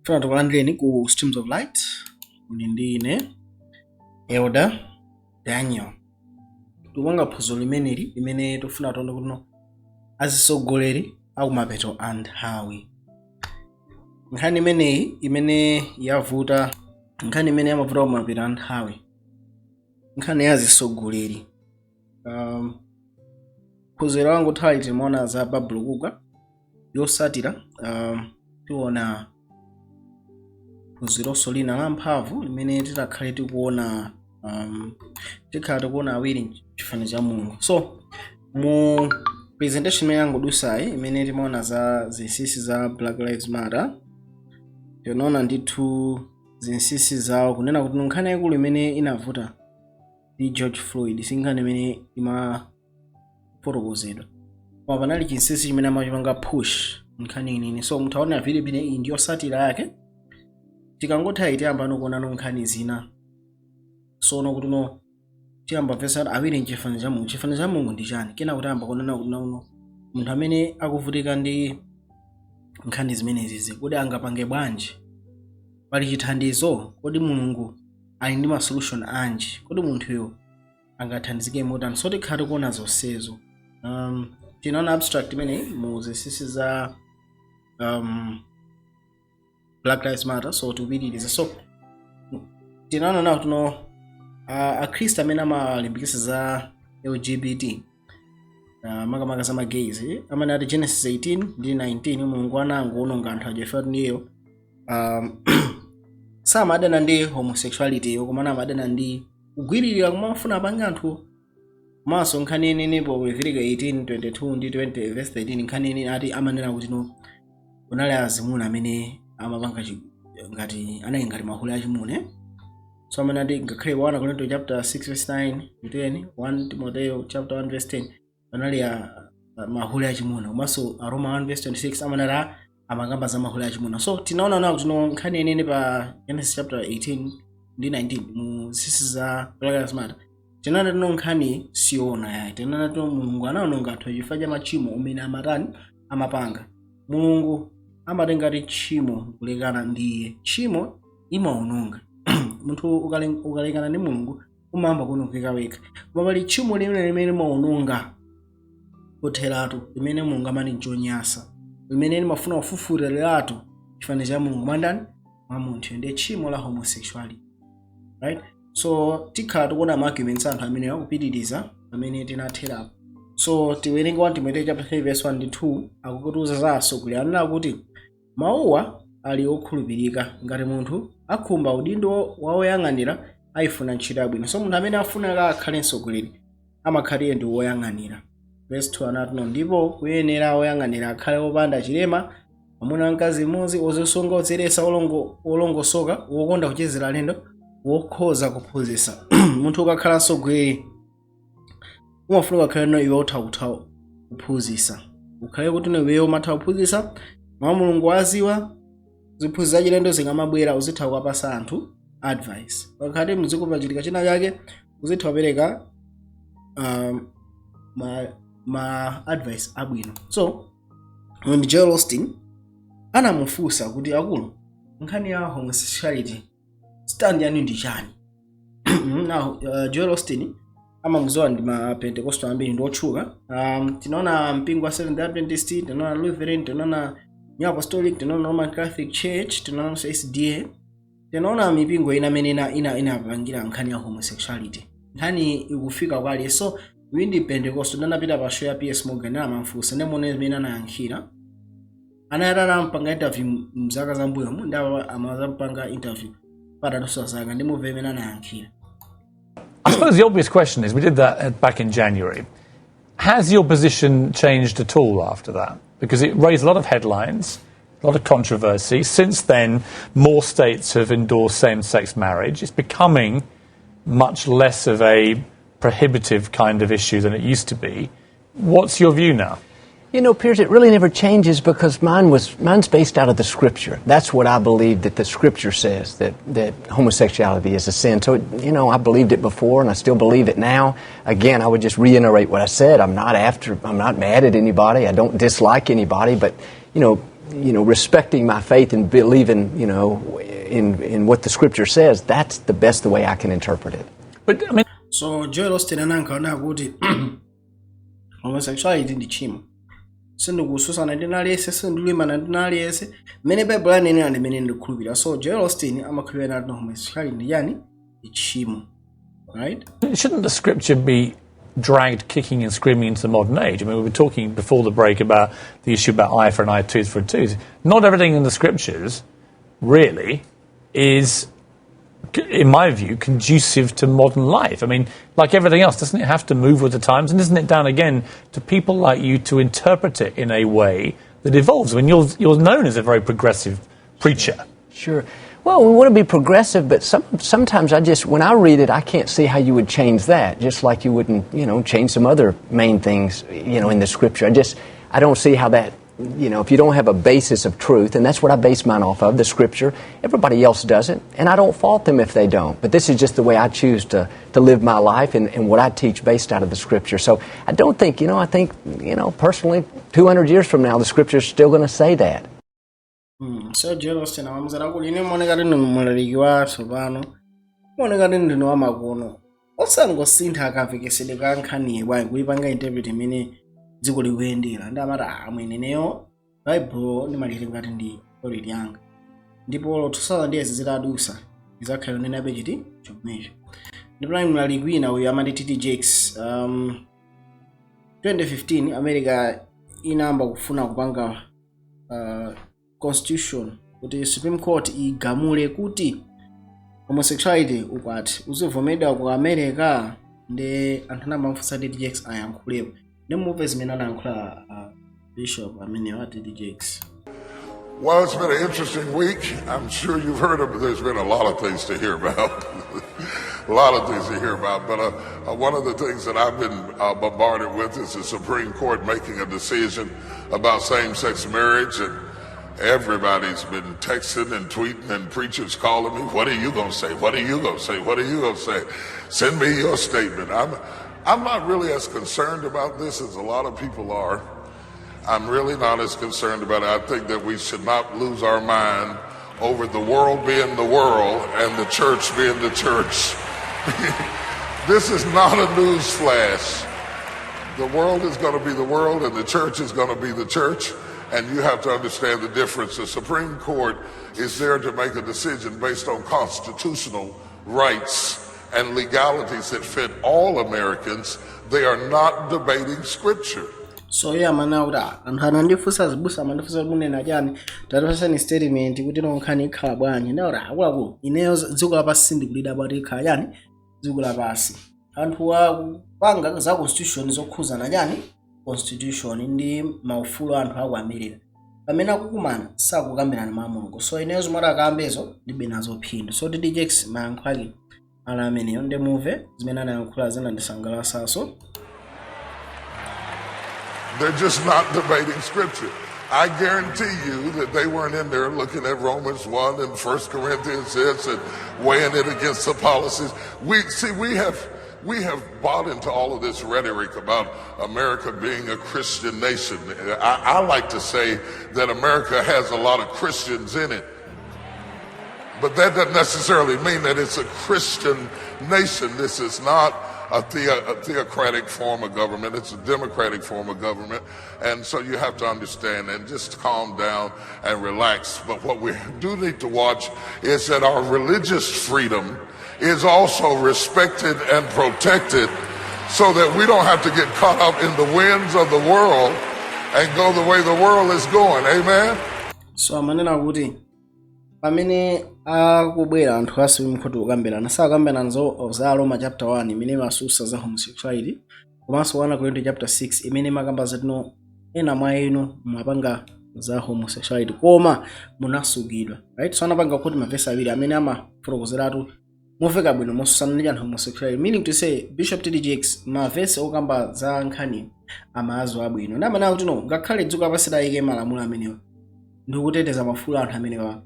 Funa tikulandireni ku Streams of Light. Muli ndi ine, Elder Daniel. Tikupanga phunziro limeneli limene tikufuna tione kuti no azisogoleri akumapeto a nthawi. Nkhani imeneyi imene yavuta, nkhani imene yamavuta kumapeto a nthawi, nkhani ya azisogoleri. Phunziro langu nthawi timaona za Babulo kugwa. Yosatira tiona phunzironso lina la mphamvu limene titakhale tikuona, tikhala tikuona awiri chifanizo cha Mulungu. So mu presentation imene yangodusayi, imene timaona za zinsinsi za Black Lives Matter, tinaona ndithu zinsinsi zawo, kunena kuti nkhani yaikulu imene inavuta ndi George Floyd si nkhani imene imafotokozedwa, koma panali chinsinsi chimene amachipanga push nkhani inini. So muthaona video imene iyi ndi yosatira yake. Tikangotha tiyamba kuonano nkhani zina. Sono kuti no tiyamba vesa awiri mchifanizo cha Mulungu. Chifanizo cha Mulungu ndi chani? Kena kuti ayamba kuonana kuti no munthu amene akuvutika ndi nkhani zimenezizi, kodi angapange bwanji? Pali chithandizo? Kodi Mulungu ali ndi ma solution anji? Kodi munthuyo angathandizike motani? So tikhala tikuona zonsezo. Tinaona abstract imeneyi mu zinsinsi za Black Lives Matter, so tikupitiriza. So tinaona nawo tuno akhristu amene amalimbikitsa za LGBT, makamaka za ma gays, amene ati Genesis 18 ndi 19 Mulungu anangoononga anthu aja ife ndiyo samadana ndi homosexuality yo, koma amadana ndi kugwiririra kumafuna apange anthu. Komanso nkhani inenepo Leviticus 18 22 ndi 20 verse 13, nkhani ine ati amanena kuti no kunali azimuna amene amapanga ngati anali ngati mahule achimuna. So amene ati ngakhale 1 Korinto chapter 6 verse 9 to 10, 1 Timoteo chapter 1 verse 10, panali mahule achimuna. Komanso Aroma 1 verse 26 amanati amakamba za mahule achimuna. So tinaona nawo kuti no nkhani yenene pa Genesis chapter 18 ndi 19 mu zinsinsi za Black Lives Matter, tinaona tino nkhani siona yayi. Tinaona tino Mulungu anaononga anthu chifukwa cha machimo umene amatani, amapanga. Mulungu amatenga ti tchimo kulekana ndi iye. Tchimo imaononga munthu. Ukalekana ndi Mulungu umayamba kuonongeka wekha. Koma pali tchimo limene limaononga kotheratu, limene Mulungu amati nchonyasa, limene limafuna kufufutiratu chifanizo cha Mulungu mwandani, mwa munthu, ndiye tchimo la homosexuality, right? So tikhala tikuona ma arguments anthu amene akupitiriza pamene tinatherapo. So tiwerenge 1 Timoteo chapter 3 verse 1 ndi 2. Akukutiuza za atsogoleri. Anena kuti mawuwa ali okhulupirika: ngati munthu akhumba udindo wa woyang'anira, ayifuna ntchito yabwino. So munthu amene afuna akhale mtsogoleri amakhalire ndi woyang'anira. Verse 2 anati no ndipo kuyenera woyang'anira akhale wopanda chilema, mwamuna mkazi mmodzi, ozisunga, odziletsa, olongosoka, wokonda kuchezera alendo, wokhoza kuphunzitsa. Munthu ukakhala mtsogoleri umafuna ukakhale no iwe utha kutha kuphunzitsa, ukhale kuti no iweyo umatha kuphunzitsa mwa Mulungu, waziwa ziphunzitsa zachilendo zingamabwera, uzitha kuwapasa anthu advice. Pakhati mdziko pachitika china chake, uzitha kupereka ma advice abwino. So when Joel Osteen anamufunsa kuti, "Akulu, nkhani ya homosexuality stand yanu ndi chani?" Now Joel Osteen amamuziwa ndi ma Pentecostal ambiri, ndi otchuka. Tinaona mpingo wa Seventh Adventist, tinaona Lutheran, tinaona New Apostolic, tinaona Roman Catholic Church, tinaonanso SDA, tinaona mipingo ina amene inapangira nkhani ya homosexuality. Nkhani ikufika kwa aliyense. So uyu ndi Pentecostal, ndanapita pa show ya PS Morgan, amamfunsa, ndimone zimene anayankhira. Anayati anampanga interview mzaka zambuyomu, ndi amazampanga interview patadutsa zaka. Ndimumve imene anayankhira. I suppose the obvious question is, we did that back in January. Has your position changed at all after that? Because it raised a lot of headlines, a lot of controversy. Since then, more states have endorsed same sex marriage. It's becoming much less of a prohibitive kind of issue than it used to be. What's your view now? You know, Piers, it really never changes because mine's based out of the Scripture. That's what I believe that the Scripture says, that homosexuality is a sin. So, I believed it before and I still believe it now. Again, I would just reiterate what I said. I'm not mad at anybody. I don't dislike anybody, but Respecting my faith and believing in what the Scripture says, that's the best the way I can interpret it. But I mean, So Joel Osteen anayankhula kuti homosexuality ndi tchimo. Sindikususana ndi aliyense, sindikulimbana ndi aliyense. Mmene Baibulo anenera ndi mmene ndikukhulupirira. So Joel Osteen amakhulupirira kuti homosexuality ndi chani? Ndi tchimo, right? Shouldn't the scripture be dragged kicking and screaming into the modern age? I mean, we were talking before the break about the issue about eye for an eye, tooth for a tooth. Not everything in the scriptures really is, in my view, conducive to modern life. I mean, like everything else, doesn't it have to move with the times? And isn't it down again to people like you to interpret it in a way that evolves? I mean, you're known as a very progressive preacher. Sure. Well, we want to be progressive, but sometimes I just, when I read it, I can't see how you would change that, just like you wouldn't change some other main things in the Scripture. I don't see how that, if you don't have a basis of truth, and that's what I base mine off of, the Scripture. Everybody else doesn't, and I don't fault them if they don't. But this is just the way I choose to live my life and what I teach based out of the Scripture. So I don't think, you know, I think, personally, 200 years from now, the Scripture's still going to say that. So Joel Osteen amamuzera kuti ine muoneka kuti ndinu mlaliki wa tsopano, muoneka kuti ndinu wamakono, osangosintha akamvekesedwe ka nkhaniyi bwanji, kuipanga interpret imene dziko likuyendera? Ndi amati, "Ah, amwene, ineyo Baibulo ndimaliti ngati ndi authority yanga, ndipo 2000 years zitadusa izakhala yonenabe chiti chomwecho." Ndipo nali mlaliki wina uyu amati TD Jakes. 2015 America inayamba kufuna kupanga constitution kuti Supreme Court igamule kuti homosexuality, ukwati uzivomedwa ku America. Ndi anthu anamafunsa TD Jakes ayankhulepo, ndi mumve zimene anayankhula bishop amenewa, TD Jakes. Well, it's been an interesting week. I'm sure you've heard of. There's been a lot of things to hear about. A lot of things to hear about. But one of the things that I've been bombarded with is the Supreme Court making a decision about same-sex marriage, and everybody's been texting and tweeting and preachers calling me. "What are you going to say? What are you going to say? What are you going to say? Send me your statement." I'm not really as concerned about this as a lot of people are. I'm really not as concerned about it. I think that we should not lose our mind over the world being the world and the church being the church. This is not a news flash. The world is going to be the world and the church is going to be the church. And you have to understand the difference. The Supreme Court is there to make a decision based on constitutional rights and legalities that fit all Americans. They are not debating scripture. So iye amanena kuti, "Ah, anthu anandifunsa, azibusa amandifunsa kuti munena chani, tatipatsani statement kuti ino nkhani ikhala bwanji." Ndakuti, "Akuluakulu, ineyo dziko lapansi sindikulida bwati ikhala chani dziko lapansi. Anthu akupanga za constitution zokhuzana chani, constitution ndi maufulu a anthu aku America. Pamene akukumana sakukambirana mwa Mulungu, so ineyo zomwe akambezo ndibe nazo phindu." So TD Jakes mayankho ake ala ameneyo. Ndimuve zimene anayankhula, zinandisangalasaso. They're just not debating scripture. I guarantee you that they weren't in there looking at Romans 1 and 1 Corinthians 6 and weighing it against the policies. We see we have bought into all of this rhetoric about America being a Christian nation. I like to say that America has a lot of Christians in it. But that doesn't necessarily mean that it's a Christian nation. This is not a theocratic form of government. It's a democratic form of government. And so you have to understand and just calm down and relax. But what we do need to watch is that our religious freedom is also respected and protected so that we don't have to get caught up in the winds of the world and go the way the world is going. Amen? So amanena kuti pamene akubwera anthu a Supreme Court kukambirana, sakukambirana za Roma chapter 1 imene imasusa za homosexuality, komanso 1 Korinto chapter 6 imene imakamba zatino ena mwa inu mumapanga za homosexuality koma munasukidwa, right? So anapanga kuti mavesi awiri amene amafotokozeratu mumveka bwino mosusana ndi anthu homosexuality, meaning to say Bishop TD Jakes mavesi okamba za nkhani amazo abwino. Ndi amanena kuti no, ngakhale dziko lapansi layike malamulo amenewa ndikuteteza maufulu anthu amenewa,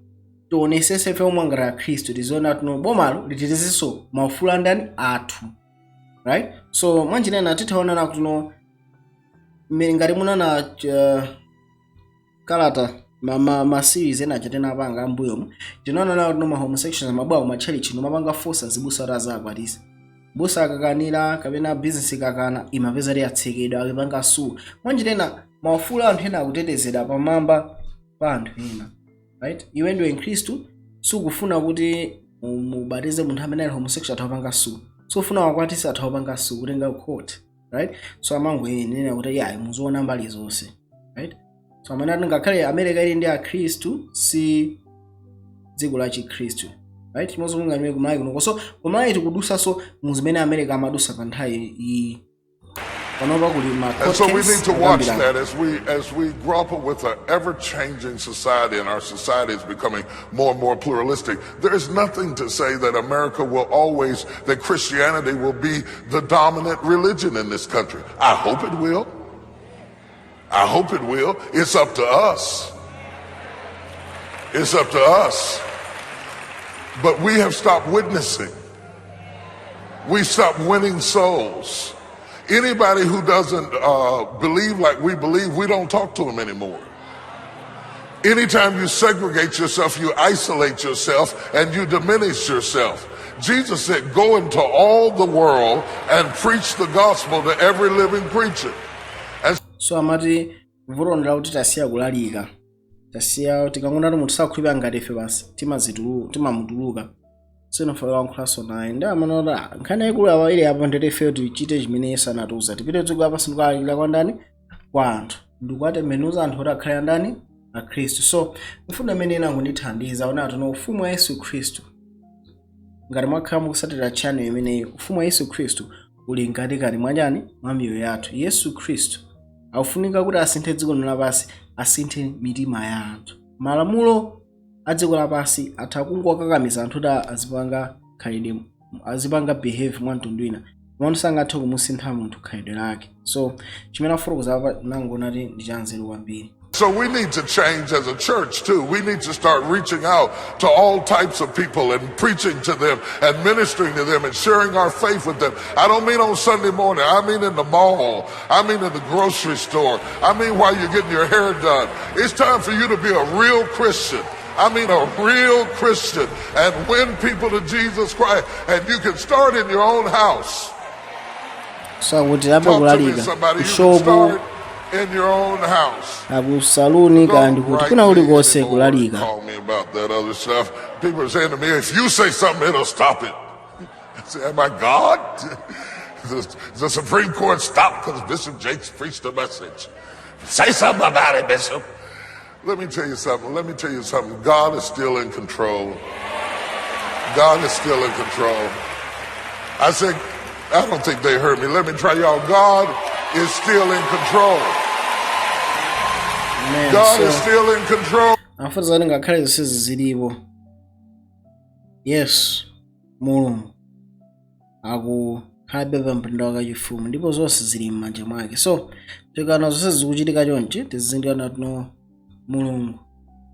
tionesese ife omwe ngati akhristu tiziona tuno bomalo litetezenso maufulu andani? Athu, right? So mwanjinena tithaonana kuti no, ngati munana kalata Ma series ena aja tinapanga ambuyomu, tinaona nawo tino ma homosexuals amabwera kumatchalichi, nomapanga force azibusa kuti azakwatisa. Busa akakanira kapena business ikakana, imapeza ti yatsekedwa, akipanga sue. Mwanjitena maufulu anthu ena akutetezedwa pamwamba pa anthu ena, right? Iwe ndiwe Mkhristu, sukufuna kuti mubatize munthu amene ali homosexual, atha kupanga sue. Sufuna wakwatisa, atha kupanga sue, kutenga court, right? So amangoyenera kuti yayi, muziona mbali zonse, right? So amene ati ngakhale America ili ndi Akhristu, si dziko la Chikhristu, right? Chimodzi munganime kumalawi kuno. So kumalawi tikudusanso muzimene America amadusa pa nthawi iyi. Panopa kuli ma And court so we case need to watch akambirana. That as we grapple with an ever-changing society, and our society is becoming more and more pluralistic. There is nothing to say that America will always, that Christianity will be the dominant religion in this country. I hope it will. I hope it will. It's up to us. It's up to us. But we have stopped witnessing. We stopped winning souls. Anybody who doesn't believe like we believe, we don't talk to them anymore. Anytime you segregate yourself, you isolate yourself and you diminish yourself. Jesus said, "Go into all the world and preach the gospel to every living creature." And So amati vuto ndi lakuti tasiya kulalika, tasiya. Tikangonati munthu sakhulupirira ngati ife, basi, timamutuluka. Sinofa kankhulanso naye. Ndi amanota nkhani yayikulu awa ili apa, nditi ifeyo tichite chimene Yesu anatiuza: tipite dziko lapansi ndikulalikira kwa ndani? Kwa anthu, ndikuwatembenuza anthu kuti akhale andani? Akhristu. So mfundo imene inangondithandiza onati no ufumu wa Yesu Khristu, ngati mwakhala mukusatira channel imeneyi, ufumu wa Yesu Khristu uli mkatikati mwachani? Mwa miyoyo yathu. Yesu Khristu akufunika kuti asinthe dziko lino lapansi, asinthe mitima ya anthu. Malamulo a dziko lapansi atha kungokakamiza anthu kuti azipanga khalidwe, azipanga behave mwa mtundu wina, komano sangathe kumusintha munthu khalidwe lake. So chimene afotokoza apa nangonati ndi chanzeru kwambiri. So we need to change as a church too. We need to start reaching out to all types of people and preaching to them and ministering to them and sharing our faith with them. I don't mean on Sunday morning. I mean in the mall. I mean in the grocery store. I mean while you're getting your hair done. It's time for you to be a real Christian. I mean a real Christian and win people to Jesus Christ. And you can start in your own house. So akuti ape Talk to me, kulalika somebody. You can kushopu, start in your own house. Akusaluni, kandi kuti kuna kulikonse kulalika. Call me about that other stuff. People are saying to me, "If you say something, it'll stop it." I say, "Am I God? The Supreme Court stopped because Bishop Jakes preached a message. Say something about it, Bishop." Let me tell you something. Let me tell you something. God is still in control. God is still in control. I said, I don't think they heard me. Let me try y'all. God is still in control. Amen. God So is still in control. Amafotokoza kuti ngakhale zonsezi zilipo, Yesu Mulungu akukhalabe pa mpando wake chifumu ndipo zonse zili m'manja mwake. So tikana zonse zikuchitika chonchi, tizizindikira tino Mulungu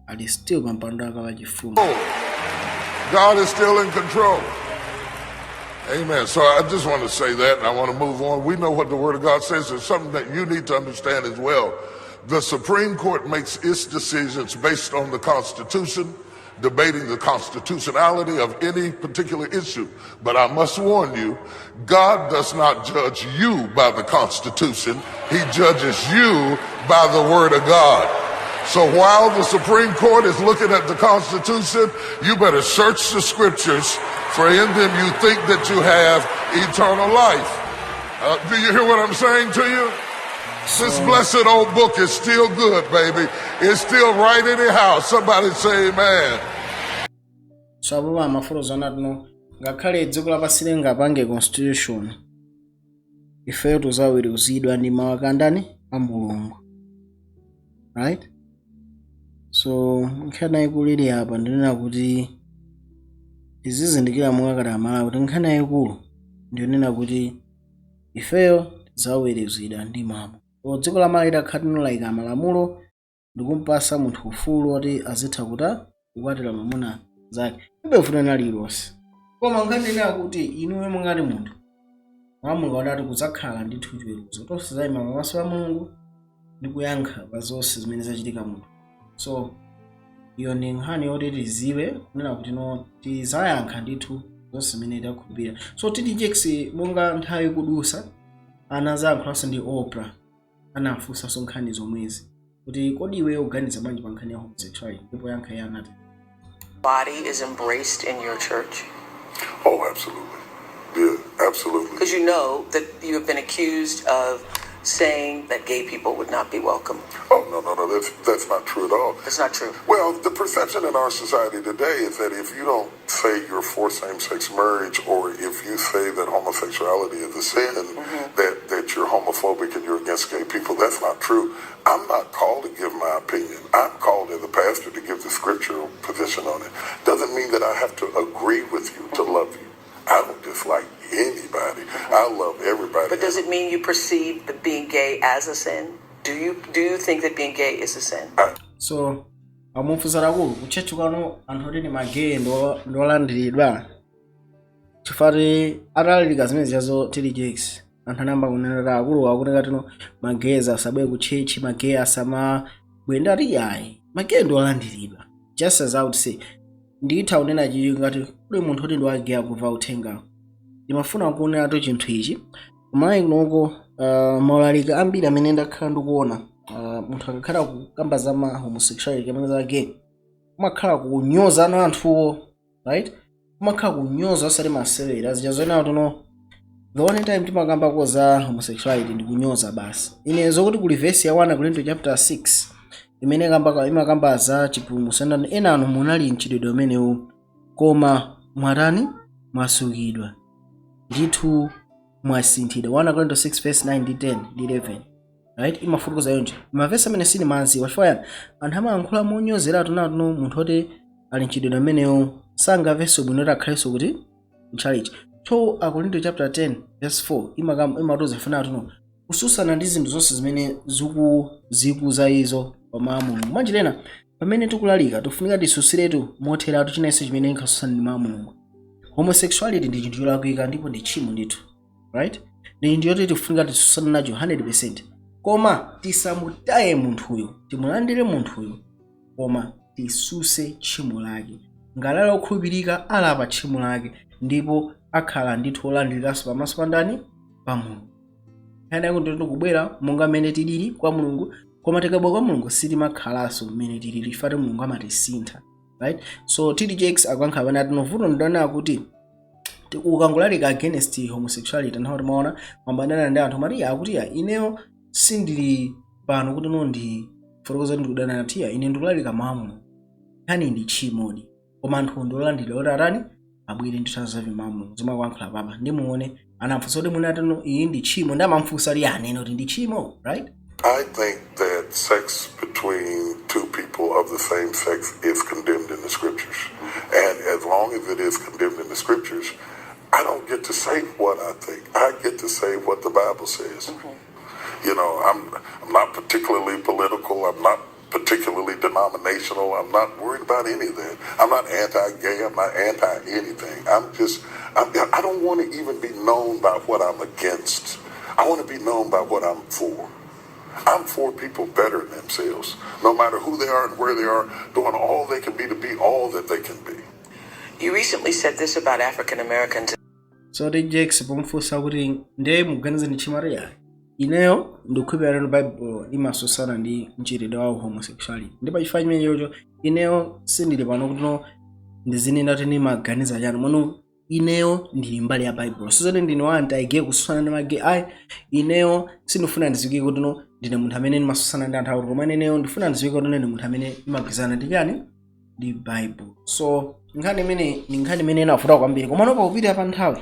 ali still pa mpando wake wachifumu. God is still in control. Amen. So I just want to say that, and I want to move on. We know what the Word of God says. There's something that you need to understand as well. The Supreme Court makes its decisions based on the Constitution, debating the constitutionality of any particular issue. But I must warn you, God does not judge you by the Constitution. He judges you by the Word of God. So while the Supreme Court is looking at the Constitution, you better search the scriptures, for in them you think that you have eternal life. Do you hear what I'm saying to you? This blessed old book is still good, baby. It's still right anyhow. Somebody say amen. So apo amafotokoza natino ngakhale dziko lapansi lingapange constitution, ifeyo tuzaweruzidwa ndi mawu akandani? A Mulungu, right? So nkhani yayikulu ili apa ndinena kuti tizizindikira monga amalawi kuti nkhani yayikulu ndionena kuti ifeyo tizaweruzidwa ndi mawu. O dziko la Malawi litakhala linolayika malamulo ndikumpasa munthu ufulu woti azitha kuta kukwatira mwamuna zake, ibe ufulu ena lililonse. Koma nkhani ina kuti inuyo mungati munthu mwa Mulungu adati kudzakhala ndithu chiweruzo, tonse zayima pamaso pa Mulungu ndi kuyankha pa zonse zimene zachitika munthu. So iyo ndi nkhani yoti tiziwe kunena kuti no, tizayankha ndithu zonse zimene takhulupirira. So TD Jakes, monga nthawi ikudusa, anazayankhulanso ndi Oprah, anafunsanso nkhani zomwezi kuti kodi iweyo uganiza bwanji pa nkhani ya homosexuality? Ndipo yankha iye anati, Body is embraced in your church? Oh, absolutely. Yeah, absolutely. Because you know that you have been accused of saying that gay people would not be welcome. Oh, no, that's not true at all. That's not true. Well, the perception in our society today is that if you don't say you're for same-sex marriage, or if you say that homosexuality is a sin, that you're homophobic and you're against gay people. That's not true. I'm not called to give my opinion. I'm called as a pastor to give the scriptural position on it. Doesn't mean that I have to agree with you to love you. I don't dislike anybody. I love everybody. But does it mean you perceive that being gay as a sin? Do you think that being gay is a sin? So amufunsa akulu ku church kwanu anthu oti ndi ma gay ndolandiridwa? Chifukwa atalalika zimene ziyazo TD Jakes, anthu anayamba kunena kuti akulu akuti tino ma gays asabwere ku church, ma gay asamabwere. Ati ayi, ma gay ndolandiridwa. Just as I would say, nditha kunena chichi, ngati kuli munthu oti ndi wa gay akumva uthengawo, ndimafuna kuoneratu chinthu ichi. Kumayi kunoko, maulaliki ambiri amene ndakhala ndikuona, munthu akakhala kukamba za ma homosexuality kapena za gay, kumakhala kunyoza ano anthuwo, right? Kumakhala kunyoza osati masewera zija zoena tuno. The only time timakambako za homosexuality ndi kunyoza basi. Ine zokuti kuli vesi ya 1 Korinto chapter 6 imene imakamba za chipulumutso, ena anu munali mchitidwe umenewu, koma mwatani? Mwasukidwa ndithu, mwasinthidwa. 1 Korinto 6 verse 9 ndi 10 ndi 11, right? Imafotokoza yonje mavesi amene sinimaziwa chifukwa yani anthu amayankhula monyozeratu natuno. Munthu oti ali mchitidwe amenewo sangamvenso bwino kuti akhalenso kuti mchalichi. 2 Akorinto chapter 10 verse 4 imatiuza ifuna tuno kususana ndi zinthu zonse zimene zikuza izo pa Mulungu. Mwanjirena pamene tikulalika tifunika tisusiretu motheratu chinenso chimene nkhasusana ndi mawu a Mulungu. Homosexuality ndi chinthu cholakwika ndipo ndi tchimo ndithu, right? Ndi chinthu choti tifunika tisusane nacho 100%, koma tisamutaye munthuyo, timulandire munthuyo, koma tisuse tchimo lake. Ngalale okhulupirika alapa tchimo lake ndipo akhala ndithu olandirikanso pamaso pa ndani? Pa Mulungu. Nkhani yake ndithu kubwera monga mmene tilili kwa Mulungu, koma tikabwera kwa Mulungu sitimakhalanso mmene tilili, ifati Mulungu amatisintha, right? So TD Jakes akuyankha pano ati novuto ndana kuti ukangolalika against homosexuality, nthawi timaona mwambandana ndi anthu mati akuti ya ineyo sindili pano kuti no ndi fotokoza ndikudana natiya, ine ndikulalika mawu a Mulungu. Nkhani ndi tchimodi, koma anthu ndiolandira oti atani? Abwere ndithu azamve mawu a Mulungu. Zomwe akuyankhula papa ndimuone anamfunsa kuti mwina atano iyi ndi tchimo, ndi amamfunsa ali anene kuti ndi tchimo, right? I think that sex between two people of the same sex is condemned in the scriptures. And as long as it is condemned in the scriptures, I don't get to say what I think. I get to say what the Bible says. I'm not particularly political. I'm not particularly denominational. I'm not worried about any of that. I'm not anti-gay. I'm not anti anything. I don't want to even be known by what I'm against. I want to be known by what I'm for. I'm for people bettering themselves, no matter who they are and where they are, doing all they can be to be all that they can be. You recently said this about African Americans. So TD Jakes pomfunsa kuti ndiye muganize ndi tchimo, ati ineyo ndikukhulupirira kuti Bible imasusana ndi mchitidwe wa homosexuality, ndipo chifukwa chimene chocho ineyo sindili pano kuti no ndizinena kuti ndimaganiza chani mono. Ineyo ndili mbali ya Bible, sizoti ndine wa anti-gay, kususana ndi ma gay, ayi. Ineyo sindifuna ndiziwike kuti no ndine munthu amene ndimasusana ndi anthu akuti, koma ineyo ndifuna ndiziwike kuti ndine munthu amene ndimagwirizana ndi chani? Ndi Bible. So nkhani imene ni nkhani imene inavuta kwambiri, komano pakupita pa nthawi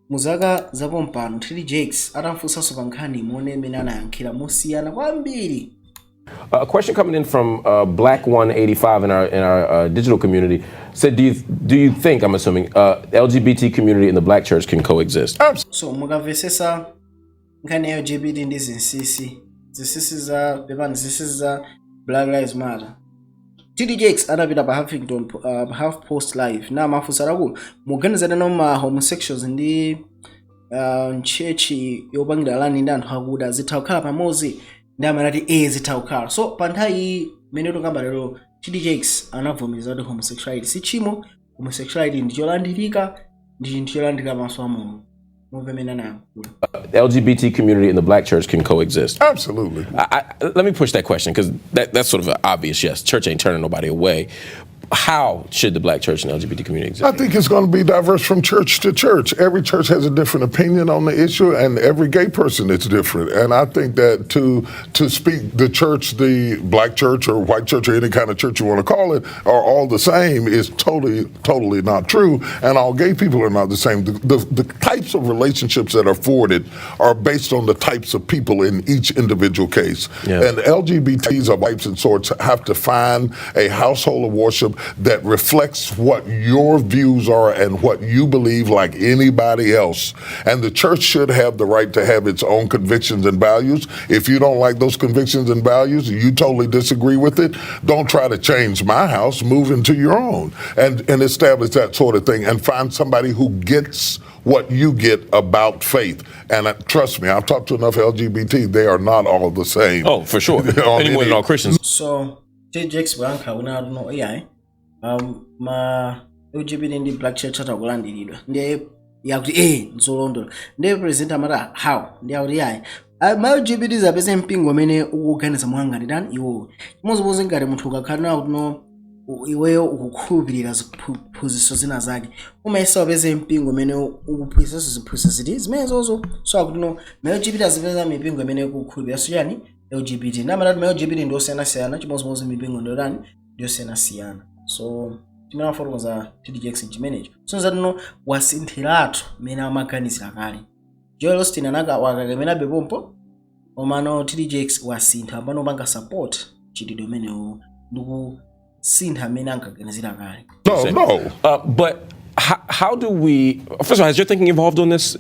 muzaka zapompano, TD Jakes atamfunsanso pa nkhani, muone imene anayankhira mosiyana kwambiri. A question coming in from Black 185 in our digital community said, "Do you think, I'm assuming, LGBT community and the black church can coexist?" So mukamvesesa nkhani ya LGBT ndi zinsinsi za pepani, zinsinsi za Black Lives Matter, TD Jakes adapita pa Huffington, pa HuffPost Live na amafunsa akulu, muganizana no ma homosexuals ndi church yopangira lani ndi anthu akuda zitha kukhala pamodzi? Ndi amanati zitha kukhala. So pa nthawi iyi Mmene tikamba lero, TD Jakes anavomereza kuti homosexuality si tchimo, homosexuality ndi cholandirika, ndi chinthu cholandirika pamaso a Mulungu. Mumve mmene anayankhula. LGBT community and the black church can coexist. Absolutely. Let me push that question because that's sort of an obvious yes. Church ain't turning nobody away. How should the black church and LGBT community exist? I think it's going to be diverse from church to church. Every church has a different opinion on the issue, and every gay person is different. And I think that to speak the church, the black church or white church or any kind of church you want to call it, are all the same is totally, totally not true. And all gay people are not the same. The types of relationships that are afforded are based on the types of people in each individual case. Yeah. And LGBTs of types and sorts have to find a household of worship that reflects what your views are and what you believe like anybody else. And the church should have the right to have its own convictions and values. If you don't like those convictions and values, you totally disagree with it, don't try to change my house, move into your own and establish that sort of thing and find somebody who gets what you get about faith. And trust me, I've talked to enough LGBT, they are not all the same. Oh, for sure. On Any more than all Christians. So TD Jakes poyankha kunena kuti no, iyayi, ma LGBT ndi black church atakulandiridwa, ndiye yakuti nzolondola. Ndiye president amati how, ndiye akuti iyayi, ma LGBT apeze mpingo umene ukuganiza mwangati tani iwowo. Chimodzimodzi ngati munthu ukakhala nawo kuti no, iweyo ukukhulupirira ziphunzitso zina zake, umayesa upeze mpingo umene ukuphunzitsanso ziphunzitso ziti zimenezozo. So akuti no, ma LGBT azipeza mipingo imene ikukhulupirira chani? LGBT. Ndamatati ma LGBT ndi osiyanasiyana, chimodzimodzi mipingo ndiyotani? Ndiyosiyanasiyana. So chimene amafotokoza TD Jakes chimenecho. So nzatino wasinthiratu mmene amaganizira kale. Joel Osteen anaka wakakemerabe pompo, komano TD Jakes wasintha pano, upanga support chitidwe umenewo ndikusintha mmene ankaganizira kale. No, no. But how do we, first of all, has your thinking evolved on this?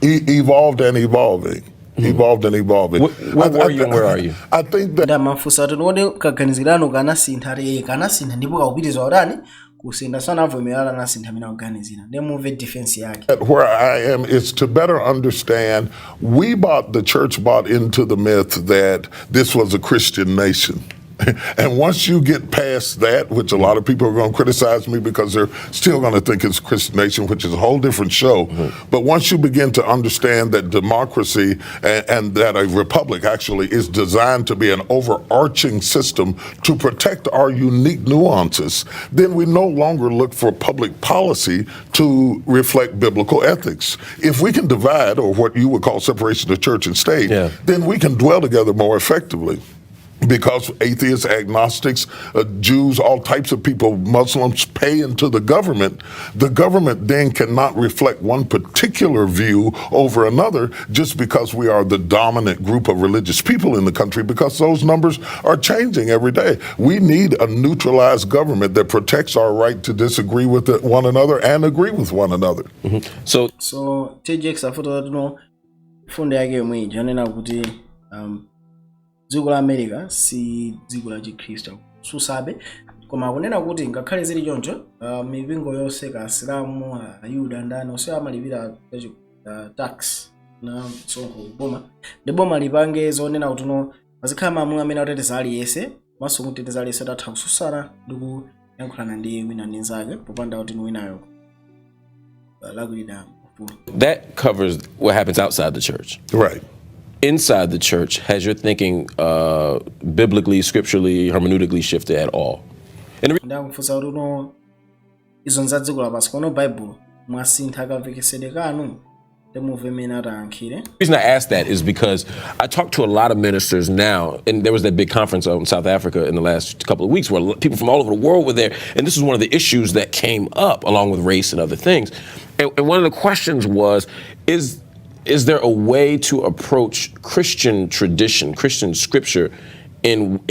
Evolved and evolving. Evolved and evolving. Where were you and where are you? I think that Ndamafunsa kuti kodi kaganizirano kanasintha? Ati kanasintha ndipo kakupitiriza utani? Kusintha. Sanavomerera, anasintha amene akuganizira. Ndiye mumve defense yake. Where I am is to better understand. The church bought into the myth that this was a Christian nation. And once you get past that, which a lot of people are going to criticize me because they're still going to think it's Christian nation, which is a whole different show. But once you begin to understand that democracy and that a republic actually is designed to be an overarching system to protect our unique nuances, then we no longer look for public policy to reflect biblical ethics. If we can divide, or what you would call separation of church and state, then we can dwell together more effectively. Because atheists, agnostics, Jews, all types of people, Muslims pay into the government then cannot reflect one particular view over another just because we are the dominant group of religious people in the country, because those numbers are changing every day. We need a neutralized government that protects our right to disagree with one another and agree with one another. So So TJX afotokoza tino fundo yake yomwe ija anena kuti dziko la America si dziko la Chikhristu susabe, koma akunena kuti ngakhale zili choncho, mipingo yonse, ka Asilamu, Ayuda, ndani onse amalipira tax na msonkho kuboma, ndi boma lipange zonena kuti no, pazikhala malamulo amene akuteteza aliyense, komanso kuteteza aliyense atatha kususana ndi kuyankhulana ndi wina ndi nzake popanda kuti winayo lakwirira ufulu. That covers what happens outside the church. Right. Inside the church, has your thinking biblically, scripturally, hermeneutically shifted at all? And the Ndakufunsa kuti uno izo nza dziko lapansi, kono Baibulo mwasintha kamvekesedwe kanu? Ndimuve mmene atayankhire. Reason I ask that is because I talk to a lot of ministers now, and there was that big conference out in South Africa in the last couple of weeks where people from all over the world were there, and this was one of the issues that came up along with race and other things. And one of the questions was, is there a way to approach Christian tradition, Christian scripture, in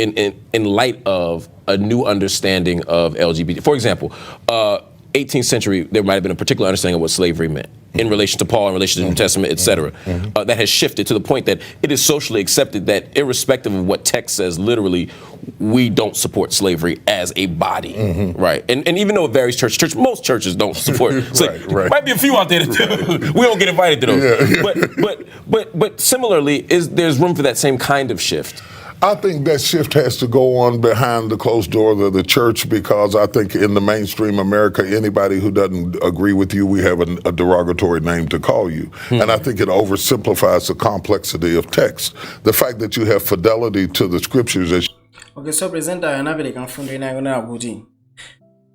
light of a new understanding of LGBT? For example, 18th century, there might have been a particular understanding of what slavery meant in relation to Paul, in relation to the New Testament, et cetera. That has shifted to the point that it is socially accepted that irrespective of what text says, literally, we don't support slavery as a body, right? And even though it varies church to church, most churches don't support slavery. Might be a few out there that do. We don't get invited to those. But similarly, is there's room for that same kind of shift? I think that shift has to go on behind the closed doors of the church because I think in the mainstream America, anybody who doesn't agree with you, we have a derogatory name to call you. And I think it oversimplifies the complexity of text. The fact that you have fidelity to the scriptures as Okay, so presenter anapereka mfundo ina yonena kuti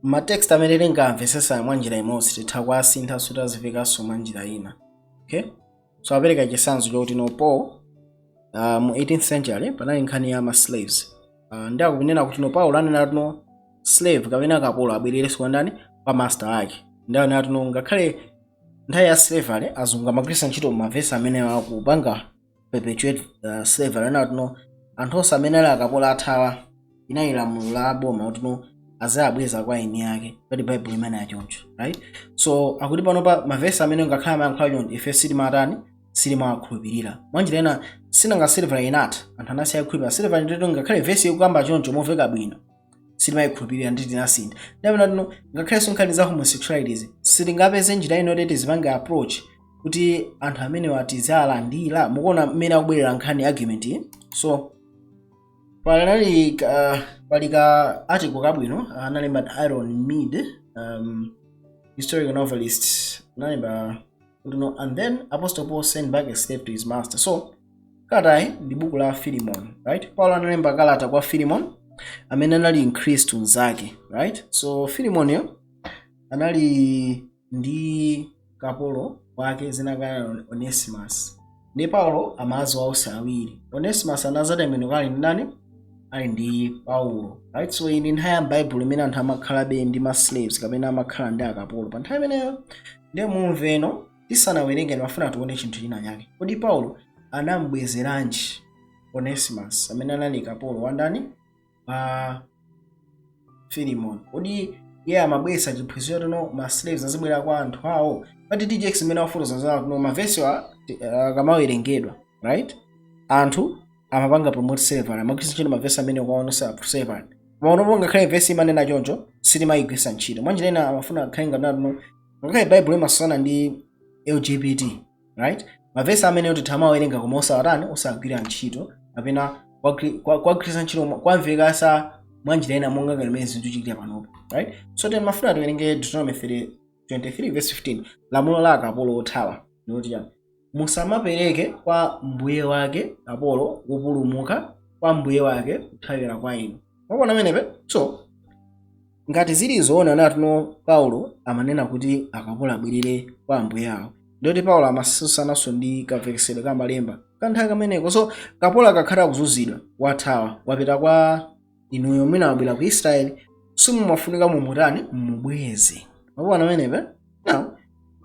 ma text amene tingamvesesa mwa njira imodzi titha kuasintha sutazivekanso mwa njira ina. Okay, so apereka chitsanzo chokuti no, Paul, mu 18th century panali nkhani ya ma slaves, ndi akunena kuti no, Paulo anena kuti no, slave kapena kapolo abwererenso kwa ndani? Kwa master ake. Ndi anena kuti no, ngakhale nthawi ya slavery azungu amagwiritsa ntchito mavesi amene akupanga perpetuate slavery, anena kuti no, anthu onse amene ali akapolo athawa, inali lamulo la boma kuti no, azabweza kwa eni ake, pati Bible imene achoncho, right? So akuti panopa mavesi amene ngakhale amayankhula choncho, ife sitimatani? Sitimawakhulupirira. Mwanjira ina, sinanga slavery inatha, anthu anasiya kukhulupirira slavery, ndito ngakhale vesi ikukamba choncho momveka bwino, sitimayikhulupirira, nditi tinasintha. Ndapena tino ngakhalenso nkhani za homosexualities sitingapeze njira ino yoti tizipange approach kuti anthu amene watizalandira. Mukuona mmene akubwerera nkhani, argument iyi? So panali pali ka article kabwino analemba Aaron Mead, historical novelist, analemba kuti no, "And then Apostle Paul sent back a slave to his master." So kalatayi ndi buku la Philemon, right? Paulo analemba kalata kwa Philemon amene anali mkhristu mnzake, right? So Philemon yo anali ndi kapolo wake zinakana Onesimus, ndi Paulo amazi onse awiri. Onesimus anazatembenuka ali ndi ndani? Ali ndi Paulo, right? So iyi ndi nthawi ya Baibulo imene anthu amakhalabe ndi ma slaves kapena amakhala ndi akapolo pa nthawi imeneyo. Ndiye mumveno, tisanawerenge ndimafuna tione chinthu china chake. Kodi Paulo anambwezeranji Onesimus amene anali kapolo wandani? Wa Philemon. Kodi iye amabwesa chiphunzitso tino ma slaves azibwera kwa anthu awo? Pati TJX imene afutoza zawo tino mavesi akamawerengedwa, right, anthu amapanga promote slavery, amagwiritsa ntchito mavesi amene kuwaonesa slavery. Koma unopo ngakhale vesi imanena choncho, sitimayigwiritsa ntchito. Mwanjira ina amafuna akhale ngati tino ngakhale Bible imasana ndi LGBT, right, mavesi amene kuti tamawerenga koma osawatani? Osagwira ntchito kapena kwagwiritsa ntchito kwamvekasa mwanjira ina monga ngati mmene zinthu chikira panopo, right? So then mafuna tiwerenge Deuteronomy 30 23 verse 15, lamulo la akapolo othawa, ndikuti chani? "Musamapereke kwa mbuye wake kapolo wopulumuka kwa mbuye wake kuthawira kwa inu." Mwakuona amenepe? So ngati zili zoona natino Paulo amanena kuti akapolo abwerere kwa ambuye awo, ndiyoti Paulo amasusananso ndi kamvekesedwe ka malemba kanthawi kameneko. So kapolo akakhala akuzunzidwa, wathawa, wapita kwa inuyo, mwina wabwera ku Israeli, simumafunika mumutani? Mumubweze. Mwakuona amenepe? Now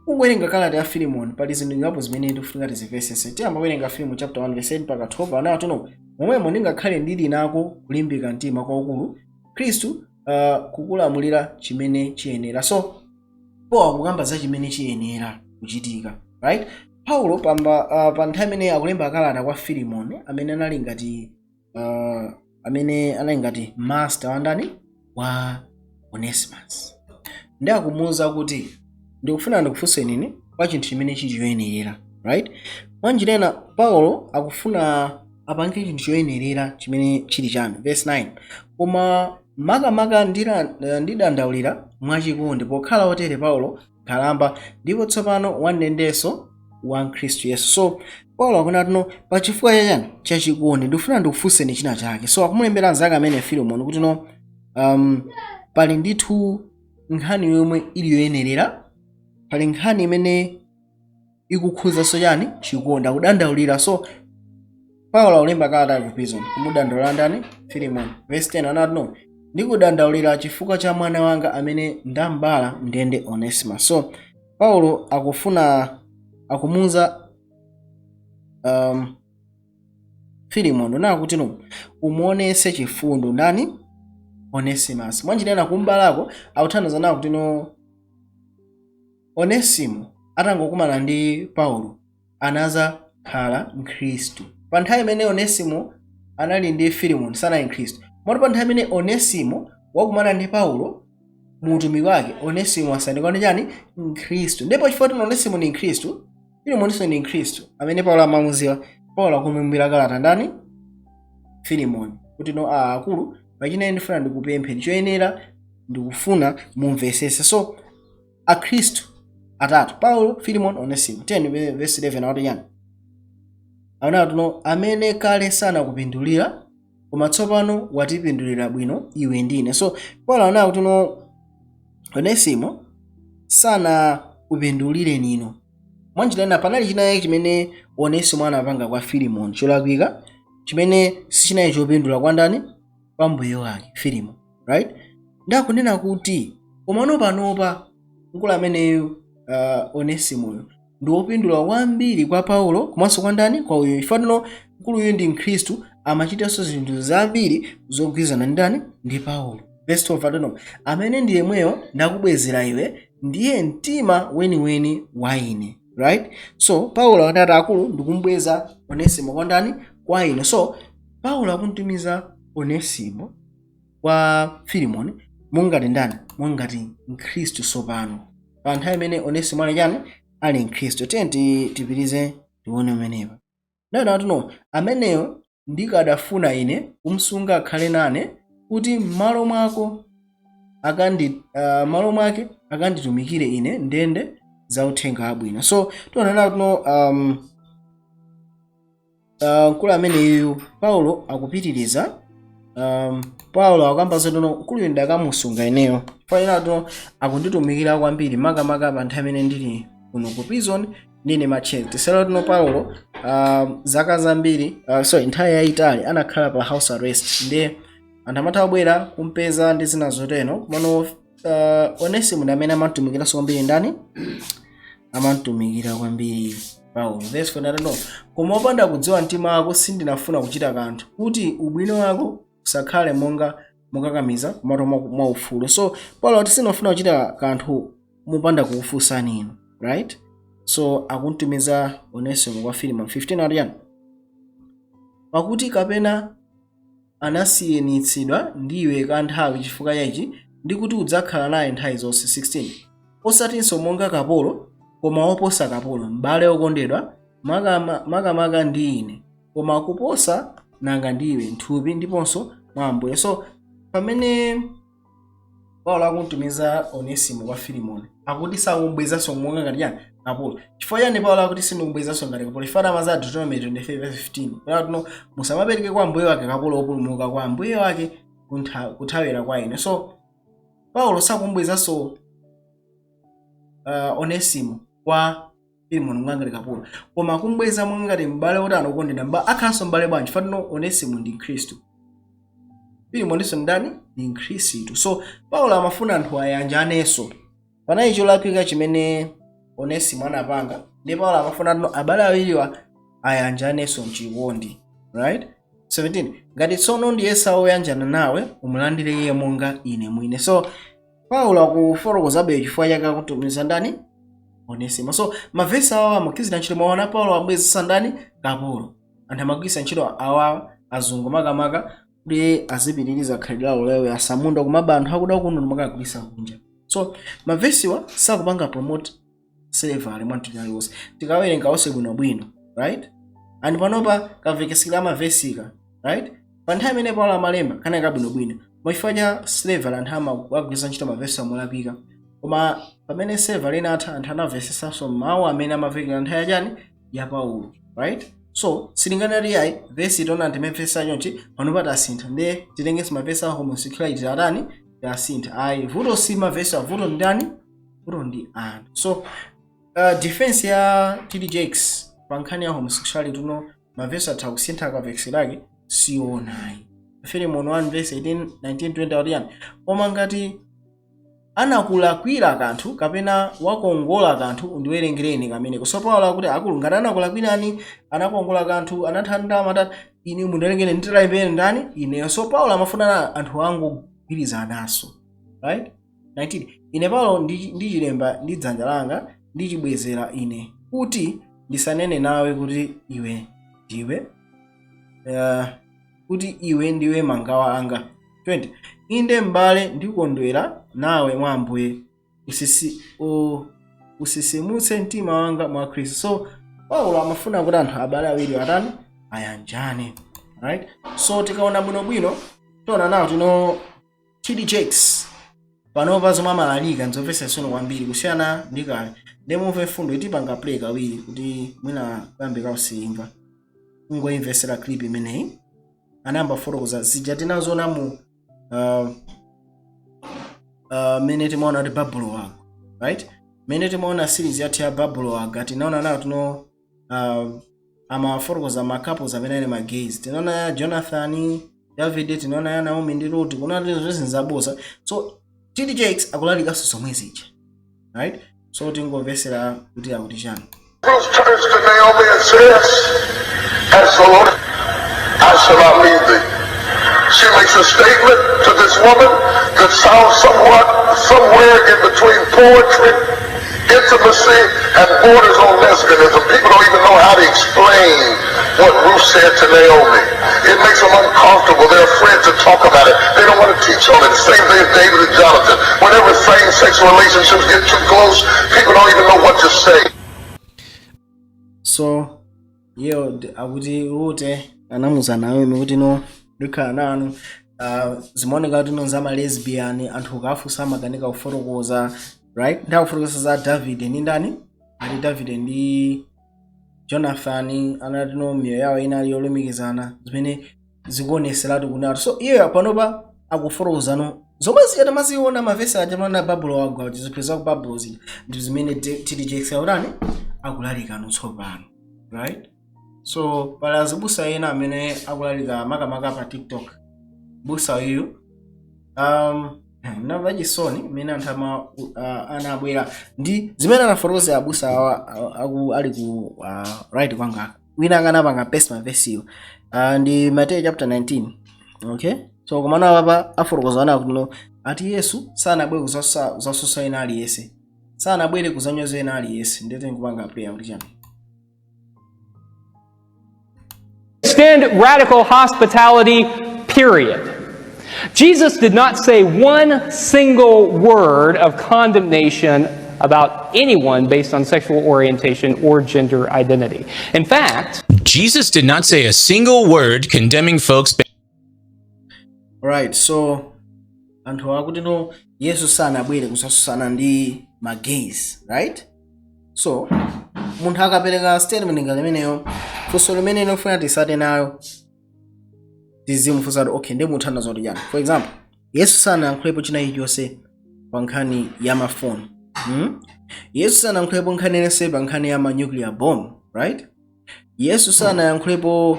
ukuwerenga kalata ya Filimoni, pali zinthu ngapo zimene tikufunika tizimvesese. Tiyamba kuwerenga Filimoni chapter 1 verse 8 mpaka 12. Anawo tino momwemo ndingakhale ndili nako kulimbika mtima kwakukulu Khristu kukulamulira chimene chiyenera. So Paul akukamba za chimene chiyenera kuchitika, right? Paulo pamba pa nthawi imene akulemba kalata kwa Filimoni amene anali ngati master wandani? Wa Onesimus, ndi akumuwuza kuti ndikufuna ndikufunseni ine kwa chinthu chimene chili choyenerera, right? Mwanjira ina Paulo akufuna apange chinthu choyenerera chimene chili chanu. Verse 9: "Koma makamaka ndidandaulira mwachikondi, pokhala otere Paulo nkhalamba, ndipo tsopano wamndendenso wa Khristu Yesu." So Paulo akunena tino pachifukwa chachani? Chachikondi ndikufuna ndikufunseni china chake. So akumulembera anzake amene Filemoni kuti no, pali ndithu nkhani yomwe ili yoyenerera, pali nkhani imene ikukhuzanso chani? Chikondi. Akudandaulira. So Paulo akulemba kalata ku prison kumudandaulira ndani? Filemon. Verse 10 anati no, "Ndikudandaulira chifukwa cha mwana wanga amene ndambala ndende Onesimus." So Paulo akufuna akumuuza Filimon unaa kuti no, umuonese chifundo ndani? Onesimus. Mwanjira ina kumbalako akuthandiza nawo kuti no, Onesimo atangokumana ndi Paulo anazakhala mkhristu. Pa nthawi imene Onesimo anali ndi Filimon sanali mkhristu. Moti pa nthawi imene Onesimo wakumana ndi Paulo mu utumiki wake, Onesimo asanduka ndi chani? Mkhristu. Ndipo chifukwa kuti Onesimo ndi mkhristu, Filemoninso ndi mkhristu amene Paulo amamuziwa, Paulo akumulembera kalata ndani? Filimoni kuti no, akulu, pachina ndifuna ndikupempheni, choyenera ndikufuna mumvesese. So akhristu atatu, Paulo, Filimon, Onesimo. 10 verse 11 akuti chani? Aona no, amene kale sanakupindulira, koma tsopano watipindulira bwino iwe ndine. So Paulo anena kuti no, Onesimo sanakupindulire nino. Mwanjira ina, panali chinayi chimene Onesimo anapanga kwa Filimon cholakwika, chimene sichinayi chopindula kwa ndani? Kwa mbuye wake Filimon, right? Ndakunena kuti komano panopa mkulu ameneyu, Onesimoyo, ndi wopindula kwambiri kwa Paulo komanso kwa ndani? Kwa uyu. Ifatino mkuluyu ndi mkhristu, amachitanso zinthu zambiri zogwirizana ndi ndani? Ndi Paulo. Verse 12 atino, amene ndi yemweyo ndakubwezera iwe, ndiye mtima weniweni wa ine, right? So Paulo anati, akulu, ndikumbweza Onesimo kwa ndani? Kwa ine. So Paulo akuntumiza Onesimo kwa Filimoni mungati ndani? Mungati mkhristu. Sopano pa nthawi imene Onesimo ali chani? Ali mkhristu. Tiye tipitirize tione umenepa. Nena tuno, ameneyo ndikadafuna ine kumsunga akhale nane, kuti m'malo mwako akandi, malo mwake akanditumikire ine ndende za uthenga wabwino. So tionana tuno mkulu ameneyu, Paulo akupitiriza, Paulo akuyamba zotino, mkuluyu ndakamusunga ineyo, fanira tuno akunditumikira kwambiri, makamaka pa nthawi imene ndili kuno ku prison, ndine macheni. Tisero tuno Paulo zaka zambiri, sorry, nthawi yayitali anakhala pa house arrest, ndiye anthu amatha kubwera kumpeza ndi zina zotero. Komano Onesimo ndi amene amatumikiranso kwambiri ndani? Amamtumikira kwambiri Paulo. Verse 4 no, koma opanda kudziwa mtima wako sindinafuna kuchita kanthu, kuti ubwino wako usakhale monga mukakamiza, komatu mwaufulu. So Paulo ati, sindinafuna kuchita kanthu mupanda kukufunsani inu, right? So akuntumiza Onesimo kwa Filimon. 15 ati chani? Pakuti kapena anasiyanitsidwa ndiwe kanthawi chifukwa chaichi, ndi kuti udzakhala naye nthawi zonse. 16 osatinso monga kapolo, koma woposa kapolo, m'bale wokondedwa, makamaka ndi ine, koma kuposa nanga ndiwe nthupi ndiponso mwa Ambuye. So pamene Paulo akuntumiza Onesimo kwa Filimoni, akuti sakumbwezanso monga ngati chani? Kapolo. Chifukwa chani Paulo akuti sindikumbwezanso ngati kapolo? Chifukwa amaza Deuteronomy 25 verse 15 kuti no, musamapereke kwa mbuye wake kapolo wopulumuka kwa mbuye wake kuthawira kwa ine. So Paulo sakumbwezanso Onesimo kwa Filimoni monga ngati kapolo, koma kumbweza monga ngati m'bale woti anokondedwa. Akhalanso m'bale bwanji? Fatino Onesimo ndi Mkhristu, Filimoninso ndani? Ndi Mkhristu. So Paulo amafuna anthu ayanjanenso. Panali cholakwika chimene Onesimo anapanga, ndi Paulo amafuna tino abale awiriwa ayanjanenso mchikondi, right? 17 ngati tsono ndiyesa woyanjana nawe, umulandire iye monga ine mwine. So Paulo akufotokozabe chifukwa chake akutumiza ndani? Onesimo. So mavesi awa amagwirizira ntchito. Mwaona, Paulo abwezesa ndani? Kapolo. Anthu amagwiritsa ntchito awa, azungu makamaka, kuti azipitiriza khalidwe lawo lewe asamunda kumaba anthu akuda kuno ndimakagulisa kunja. So mavesiwa sakupanga promote slavery mwa mtundu aliwonse, tikawerenga onse bwinobwino, right? And panopa kamvekesedwe amavesika, right? Pa nthawi imene Paulo amalemba kanali kabwinobwino. Mwachifukwa cha slavery anthu amagwiritsa ntchito mavesi amolakwika, koma pamene slavery inatha, anthu anamvesesanso mawu amene amavekera nthawi yachani? Ya Paulo, right? So silinganati yayi, vesi tona ndimemvesa chonchi, panopa tasintha, ndiye titengenso mavesi a homosexuality atani? Tasintha. Ayi, vuto si mavesi, vuto ndi ndani? Vuto ndi anthu. So defense ya TD Jakes pa nkhani ya homosexuality, uno mavesi atha kusintha kavesi lake, sionayi. Filimon 1 verse 18 19 20 akuti yani? Koma ngati anakulakwira kanthu kapena wakongola kanthu, undiwerengereni kameneko. So Paulo akuti, akulu, ngati anakulakwirani, anakongola kanthu, anatha matatu, ine mundiwerengere, nditalaipere ndani? Ineyo. So Paulo amafuna anthu angogwirizananso, right? 19 ine Paulo ndichilemba ndi dzanja langa, ndichibwezera ine, kuti ndisanene nawe kuti iwe ndiwe mangawa anga. 20 inde m'bale, ndikondwera nawe mwa Ambuye, usisimutse mtima wanga mwa Khristu. So Paulo amafuna kuti anthu abale awiri atani? Ayanjane. Right, so tikaona bwinobwino tiona nawo tino TD Jakes panopa zomwe amalalika nzomvetsa chisoni kwambiri kusiyana ndi kale. Ndemumve mfundo itipanga play kawiri kuti mwina kuyambe kausimva, ungoimvesera clip imeneyi. Anayamba kufotokoza zija tinazoona mu mene timaona kuti Babulo wagwa, right? Mene timaona series yathu ya Babulo wagwa, tinaona nawo tino amafotokoza ma couples amene ali ma gays. Tinaona ya Jonathan, David, tinaona ya Naomi ndi Ruth, kuna zonse zabosa. So TD Jakes akulalikanso zomwe zija, right? So tingomvesera kuti akuti chani. Ruth turns to Naomi and says, "As the Lord, I shall not leave thee." She makes a statement to this woman that sounds somewhat somewhere in between poetry, intimacy, and borders on lesbianism. People don't even know how to explain what Ruth said to Naomi. It makes them uncomfortable. They're afraid to talk about it. They don't want to teach on it. Same thing with David and Jonathan. Whenever same-sex relationships get too close, people don't even know what to say. So iyo akuti Rute anamuza Naomi kuti, "No, ndikhala nanu." Zimaoneka kuti no zama lesbian, anthu ukafunsa amakanika kufotokoza, right? Ndakufotokoza za David ndi ndani, ati David ndi Jonathan, anati no miyoyo yawo inali yolumikizana, zimene zikuoneseratu kunatu. So iye panopa akufotokozano zomwe zija tamaziona mavesi aja mana Babulo wagwa, zipeza ku Babulo zija ndi zimene TD Jakes akutani, akulalikano tsopano, right? So pali azibusa ena amene akulalika makamaka pa TikTok. Busa uyu namva chisoni mmene anthu ama anabwera ndi zimene anafotokoza abusa awa aku ali ku right kwanga. Wina akanapanga paste mavesiwo ndi Mateyu chapter 19, okay? So komano apapa afotokoza ana kuti no, ati Yesu sanabwere kuzasusa ena aliyense, sanabwere kuzanyoza ena aliyense. Ndete nkupanga prayer kuti chani? Extend radical hospitality, period. Jesus did not say one single word of condemnation about anyone based on sexual orientation or gender identity. In fact, Jesus did not say a single word condemning folks Right, so anthu akuti no, Yesu sanabwere kuzasusana ndi ma gays, right? So munthu akapereka statement ngati imeneyo, funso limene lofuna tisate nayo, tizimufunsa kuti, okay, ndi muthandiza kuti chani? For example, Yesu sanayankhulepo china chilichonse pa nkhani ya mafoni, Yesu sanayankhulepo nkhani iliyonse pa nkhani ya ma nuclear bomb, right? Yesu sanayankhulepo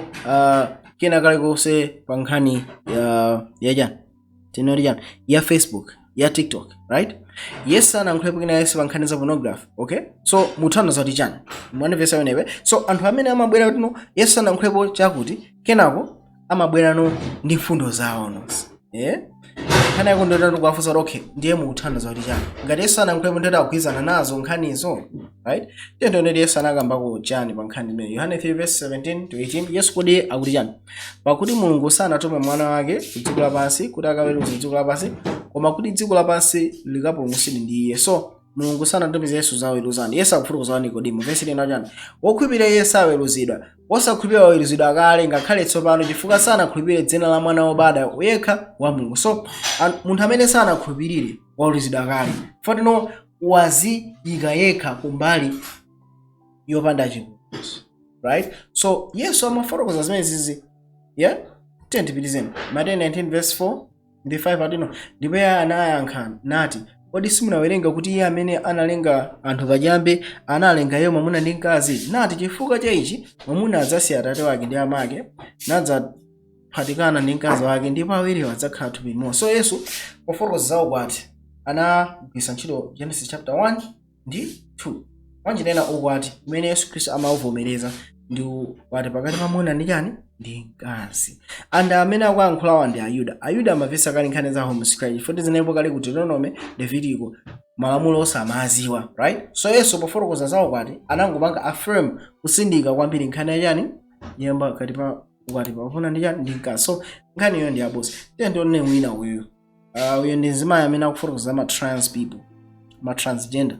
kena kalikonse pa nkhani ya chani, tinoti chani, ya Facebook, ya TikTok, right? Yesu sanayankhulepo kena yense pa nkhani za pornography, okay? So muthandiza kuti chani? Mwanimvesa wenewe? So anthu amene amabwera kuti no, Yesu sanayankhulepo chakuti, kenako amabwerano ndi mfundo zawo nonse, eh? Nkhani yako ndotatu kuwafunsa kuti, okay, ndiye mukuthandiza kuti chani ngati Yesu sanayankhulepo? Ndoti akugwirizana nazo nkhanizo, right? Tiye tione Yesu anakambako chani pa nkhani imeneyo. Yohane 3 verse 17 to 18. Yesu kodi akuti chani? "Pakuti Mulungu sanatume mwana wake ku dziko lapansi kuti akaweruze dziko lapansi, koma kuti dziko lapansi likapulumutsidwe ndi iye." So Mulungu sanatumize Yesu zaweruzani. Yesu akufotokoza Nikodimo. Vesi lina chani? "Wokhulupirira iye saweruzidwa. Wosakhulupirira waweruzidwa kale ngakhale tsopano, chifukwa sanakhulupirire dzina la mwana wobadwa yekha wa Mulungu." So munthu amene sanakhulupirire waweruzidwa kale, fatino waziyika yekha kumbali yopanda chipulumutso, right? So Yesu amafotokoza zimene zizi, yeah? Tiye tipitizeni. Mateyu 19 verse 4 ndi 5 atino, "Ndipo iye anayankha nati, Kodi simunawerenga kuti iye amene analenga anthu pachiyambi analenga iye mwamuna ndi mkazi, nati, Chifukwa cha ichi mwamuna adzasiya atate wake ndi amake, nadzaphatikana ndi mkazi wake, ndipo awiriwo adzakhala thupi limodzi?" So Yesu pofotokoza za ukwati anagwiritsa ntchito Genesis chapter 1 ndi 2. Mwanjira ukwati umene Yesu Khristu amauvomereza ndi ukwati pakati pa mwamuna ndi chani, ndi mkazi. And amene akuyankhulawa ndi Ayuda. Ayuda amavesa kale nkhani za homosexuality, foti zinalipo kale ku Deuteronomy, Levitico, malamulo onse amaziwa, right? So Yesu pofotokoza za ukwati anangopanga affirm, kusindika kwambiri nkhani ya chani, yemba kati pa ukwati pa ndi chani, ndi mkazi. So nkhani iyo ndi yabosa. Tiye ndione wina uyu. Uyu ndi mzimayi amene akufotokoza ma trans people, ma transgender.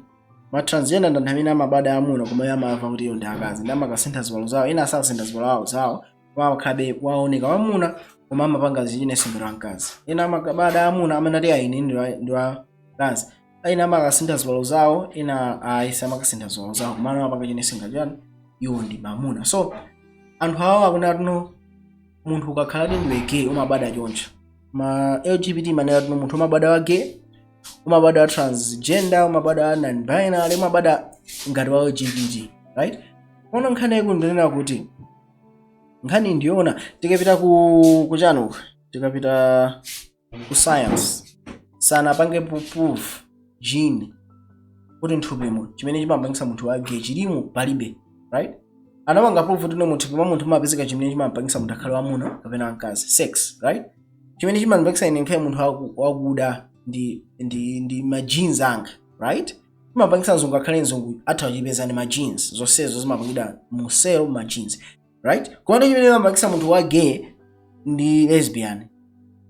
Ma transgender ndi anthu amene amabada amuna koma iwo amamva kuti iyo ndi akazi, ndi amakasintha ziwalo zawo. Ena asasintha ziwalo zawo. Amakhabe waoneka wamuna koma amapanga zichinenso ngati wamkazi. Ena amakabada amuna amene ati aine ndi wamkazi. Ena amakasintha ziwalo zawo, ena ayi, samakasintha ziwalo zawo, koma amapanga chinenso ngati chani, iwo ndi mamuna. So anthu awo akunena tuno munthu ukakhala ti ndiwe gay umabada choncho. Ma LGBT manena tuno munthu umabada wa gay, umabada wa transgender, umabada wa non-binary, umabada ngati wa LGBT, right? Kono nkhani yaikulu ndinena kuti nkhani ndiyoona tikapita ku kuchanuku, tikapita ku science, sanapange prove gene kuti nthupimo chimene chimapangisa munthu wa gay chilimo, palibe, right? Anapanga prove kuti no, munthu mwa munthu mumapezeka chimene chimapangisa munthu akhale wamuna kapena wamkazi, sex, right? Chimene chimapangisa ine nkhale munthu wakuda ndi ma genes anga, right? Chimapangisa mzungu akhale mzungu atha kuchipeza ndi ma genes. Zonsezo zimapangidwa mu cell, ma genes, right? Koma chimene chimapangisa munthu wa gay ndi lesbian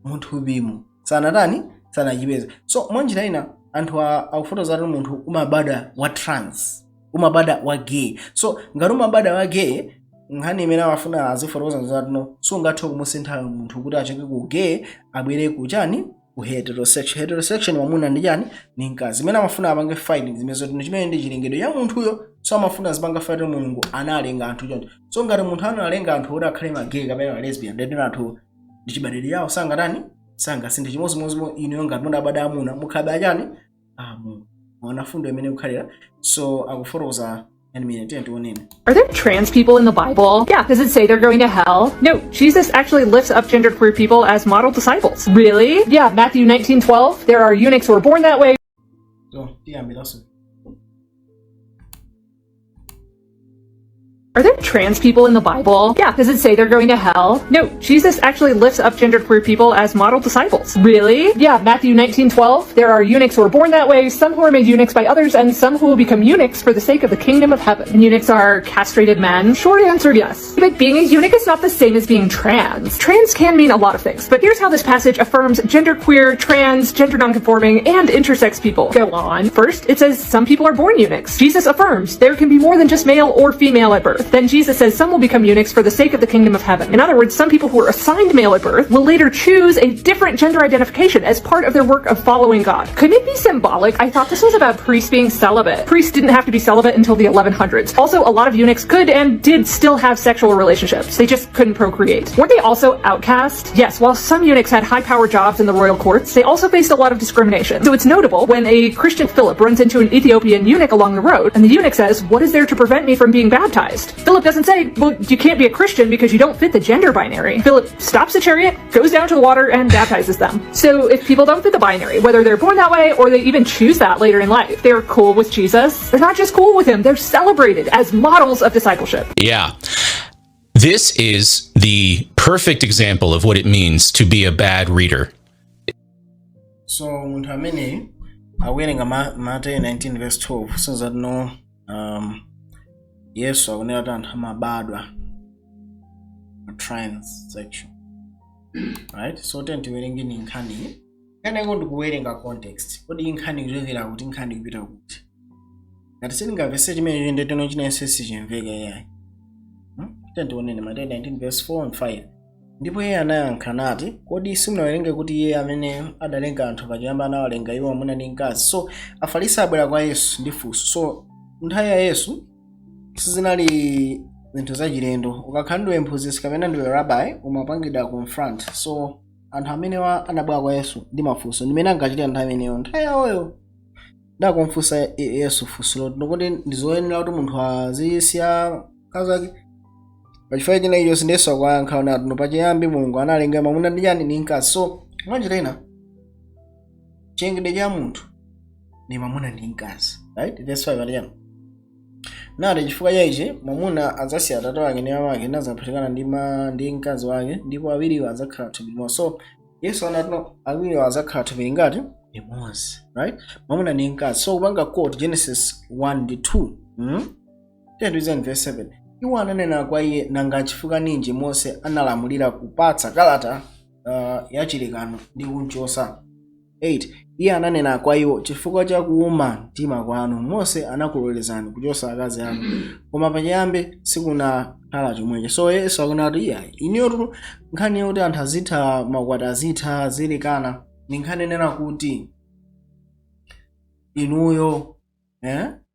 munthupimo sanatani, sanachipeza. So mwanjira ina anthu akufotokoza kuti munthu umabada wa trans, umabada wa gay. So ngati umabada wa gay, nkhani imene amafuna azifotokoza nzatino sungathe kumusintha munthu kuti achoke ku gay abwere ku chani, ku heterosexual. Heterosexual ni mwamuna ndi chani, ni mkazi. Imene amafuna apange fight zimene zoti chimene ndi chilengedwe ya munthuyo. So amafuna azipanga fight, Mulungu analenga anthu choncho. So ngati munthu analenga anthu kuti akhale ma gay kapena ma lesbian, ndetino anthu ndi chibadwidwe yawo, sangatani, sangasinthe. Chimodzimodzi inuyo ngati mudabada amuna, mukhabe achani, amuna. Mwana fundo imene kukhalira. So akufotokoza imene tiye tionene. Are there trans people in the Bible? Yeah. Does it say they're going to hell? No. Jesus actually lifts up genderqueer people as model disciples. Really? Yeah. Matthew 19:12. There are eunuchs who are born that way. So tiyambiranso. Are there trans people in the Bible? Yeah. Does it say they're going to hell? No. Jesus actually lifts up genderqueer people as model disciples. Really? Yeah. Matthew 19:12. There are eunuchs who are born that way, some who are made eunuchs by others, and some who will become eunuchs for the sake of the kingdom of heaven. And eunuchs are castrated men. Short answer, yes. But being a eunuch is not the same as being trans. Trans can mean a lot of things, but here's how this passage affirms genderqueer, trans, gender nonconforming, and intersex people. Go on. First, it says some people are born eunuchs. Jesus affirms there can be more than just male or female at birth. Then Jesus says some will become eunuchs for the sake of the kingdom of heaven. In other words, some people who are assigned male at birth will later choose a different gender identification as part of their work of following God. Couldn't it be symbolic? I thought this was about priests being celibate. Priests didn't have to be celibate until the 1100s. Also, a lot of eunuchs could and did still have sexual relationships. They just couldn't procreate. Weren't they also outcast? Yes, while some eunuchs had high-powered jobs in the royal courts, they also faced a lot of discrimination. So it's notable when a Christian Philip runs into an Ethiopian eunuch along the road, and the eunuch says, "What is there to prevent me from being baptized?" Philip doesn't say, "Well, you can't be a Christian because you don't fit the gender binary." Philip stops the chariot, goes down to the water, and baptizes them. So if people don't fit the binary, whether they're born that way or they even choose that later in life, they're cool with Jesus. They're not just cool with him, they're celebrated as models of discipleship. Yeah. This is the perfect example of what it means to be a bad reader. So munthu ameneyi akuwerenga Mateyu 19 verse 12, so no, Yesu akunena kuti anthu amabadwa transsexual, right? So tiyeni tiwerenge ni nkhani keneko ndikuwerenga context. Kodi nkhani kuchokera kuti, nkhani kupita kuti? Ngati sitingamvetse chimene ndeteno chinense sichimveka yayi. Tiyeni tionene Mateyu 19 verse 4 and 5. Ndipo iye anayankha nati, "Kodi simunawerenge kuti iye amene adalenga anthu pachiyambi anawalenga iwo amuna ndi mkazi?" So Afarisi abwera kwa Yesu ndi funso. So nthawi ya Yesu sizinali zinthu zachilendo. Ukakhala ndiwe mphunzitsi kapena ndiwe rabbi, umapangidwa confront. So anthu amenewa anabwera kwa Yesu ndi mafunso ndimene ankachitira nthawi imeneyo, nthawi yawoyo. Ndakumfunsa Yesu funso loti ndikuti ndizoyenera kuti munthu azisiya mkazi wake pachifukwa china ichonse. Ndiyesu akuyankha nati no, pachiyambi Mulungu analenga mwamuna ndi chani, ndi mkazi. So mwanjira ina chilengedwe cha munthu ndi mwamuna ndi mkazi, right? Verse 5 ati chani? Nati, "Chifukwa cha ichi mwamuna adzasiya atate wake ndi mama wake nadzaphatikana ndi mkazi wake, ndipo awiriwo adzakhala thupi limodzi." So Yesu anati no, awiriwo adzakhala thupi lingati? Limodzi, right? Mwamuna ndi mkazi. So kupanga quote Genesis 1 ndi 2. Tiyeni verse 7. Iwo ananena kwa iye, "Nanga chifukwa ninji Mose analamulira kupatsa kalata ya chilekano ndi kumchosa?" 8. Iye ananena kwa iwo, "Chifukwa cha kuuma mtima kwanu Mose anakulolezani kuchosa akazi anu, koma pachiyambi sikunakhala chomwecho." So Yesu akunena kuti iya, iniyotu nkhani yoti anthu azitha makwati, azitha, azilekana, ni nkhani inena kuti inuyo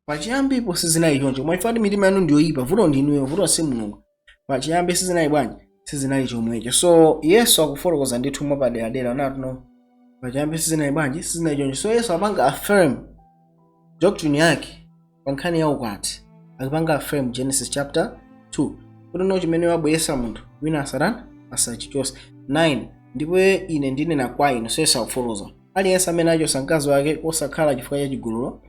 pachiyambipo sizinali choncho. Mwachifukwa mitima yanu ndiyoyipa, vuto ndi inuyo, vuto si Mulungu. Pachiyambi sizinali bwanji? Sizinali chomwecho. So Yesu akufotokoza ndithu mwapaderadera natino pachiyambi sizinali bwanji? Sizinali choncho. So Yesu apanga affirm doctrine yake pa nkhani ya ukwati, akupanga affirm Genesis chapter 2, kuti no, chimene wabweretsa munthu wina asatani? Asachichose. 9 Ndipo ine ndinena kwa inu, so Yesu akufotokoza, aliyense amene achosa mkazi wake osakhala chifukwa cha chigololo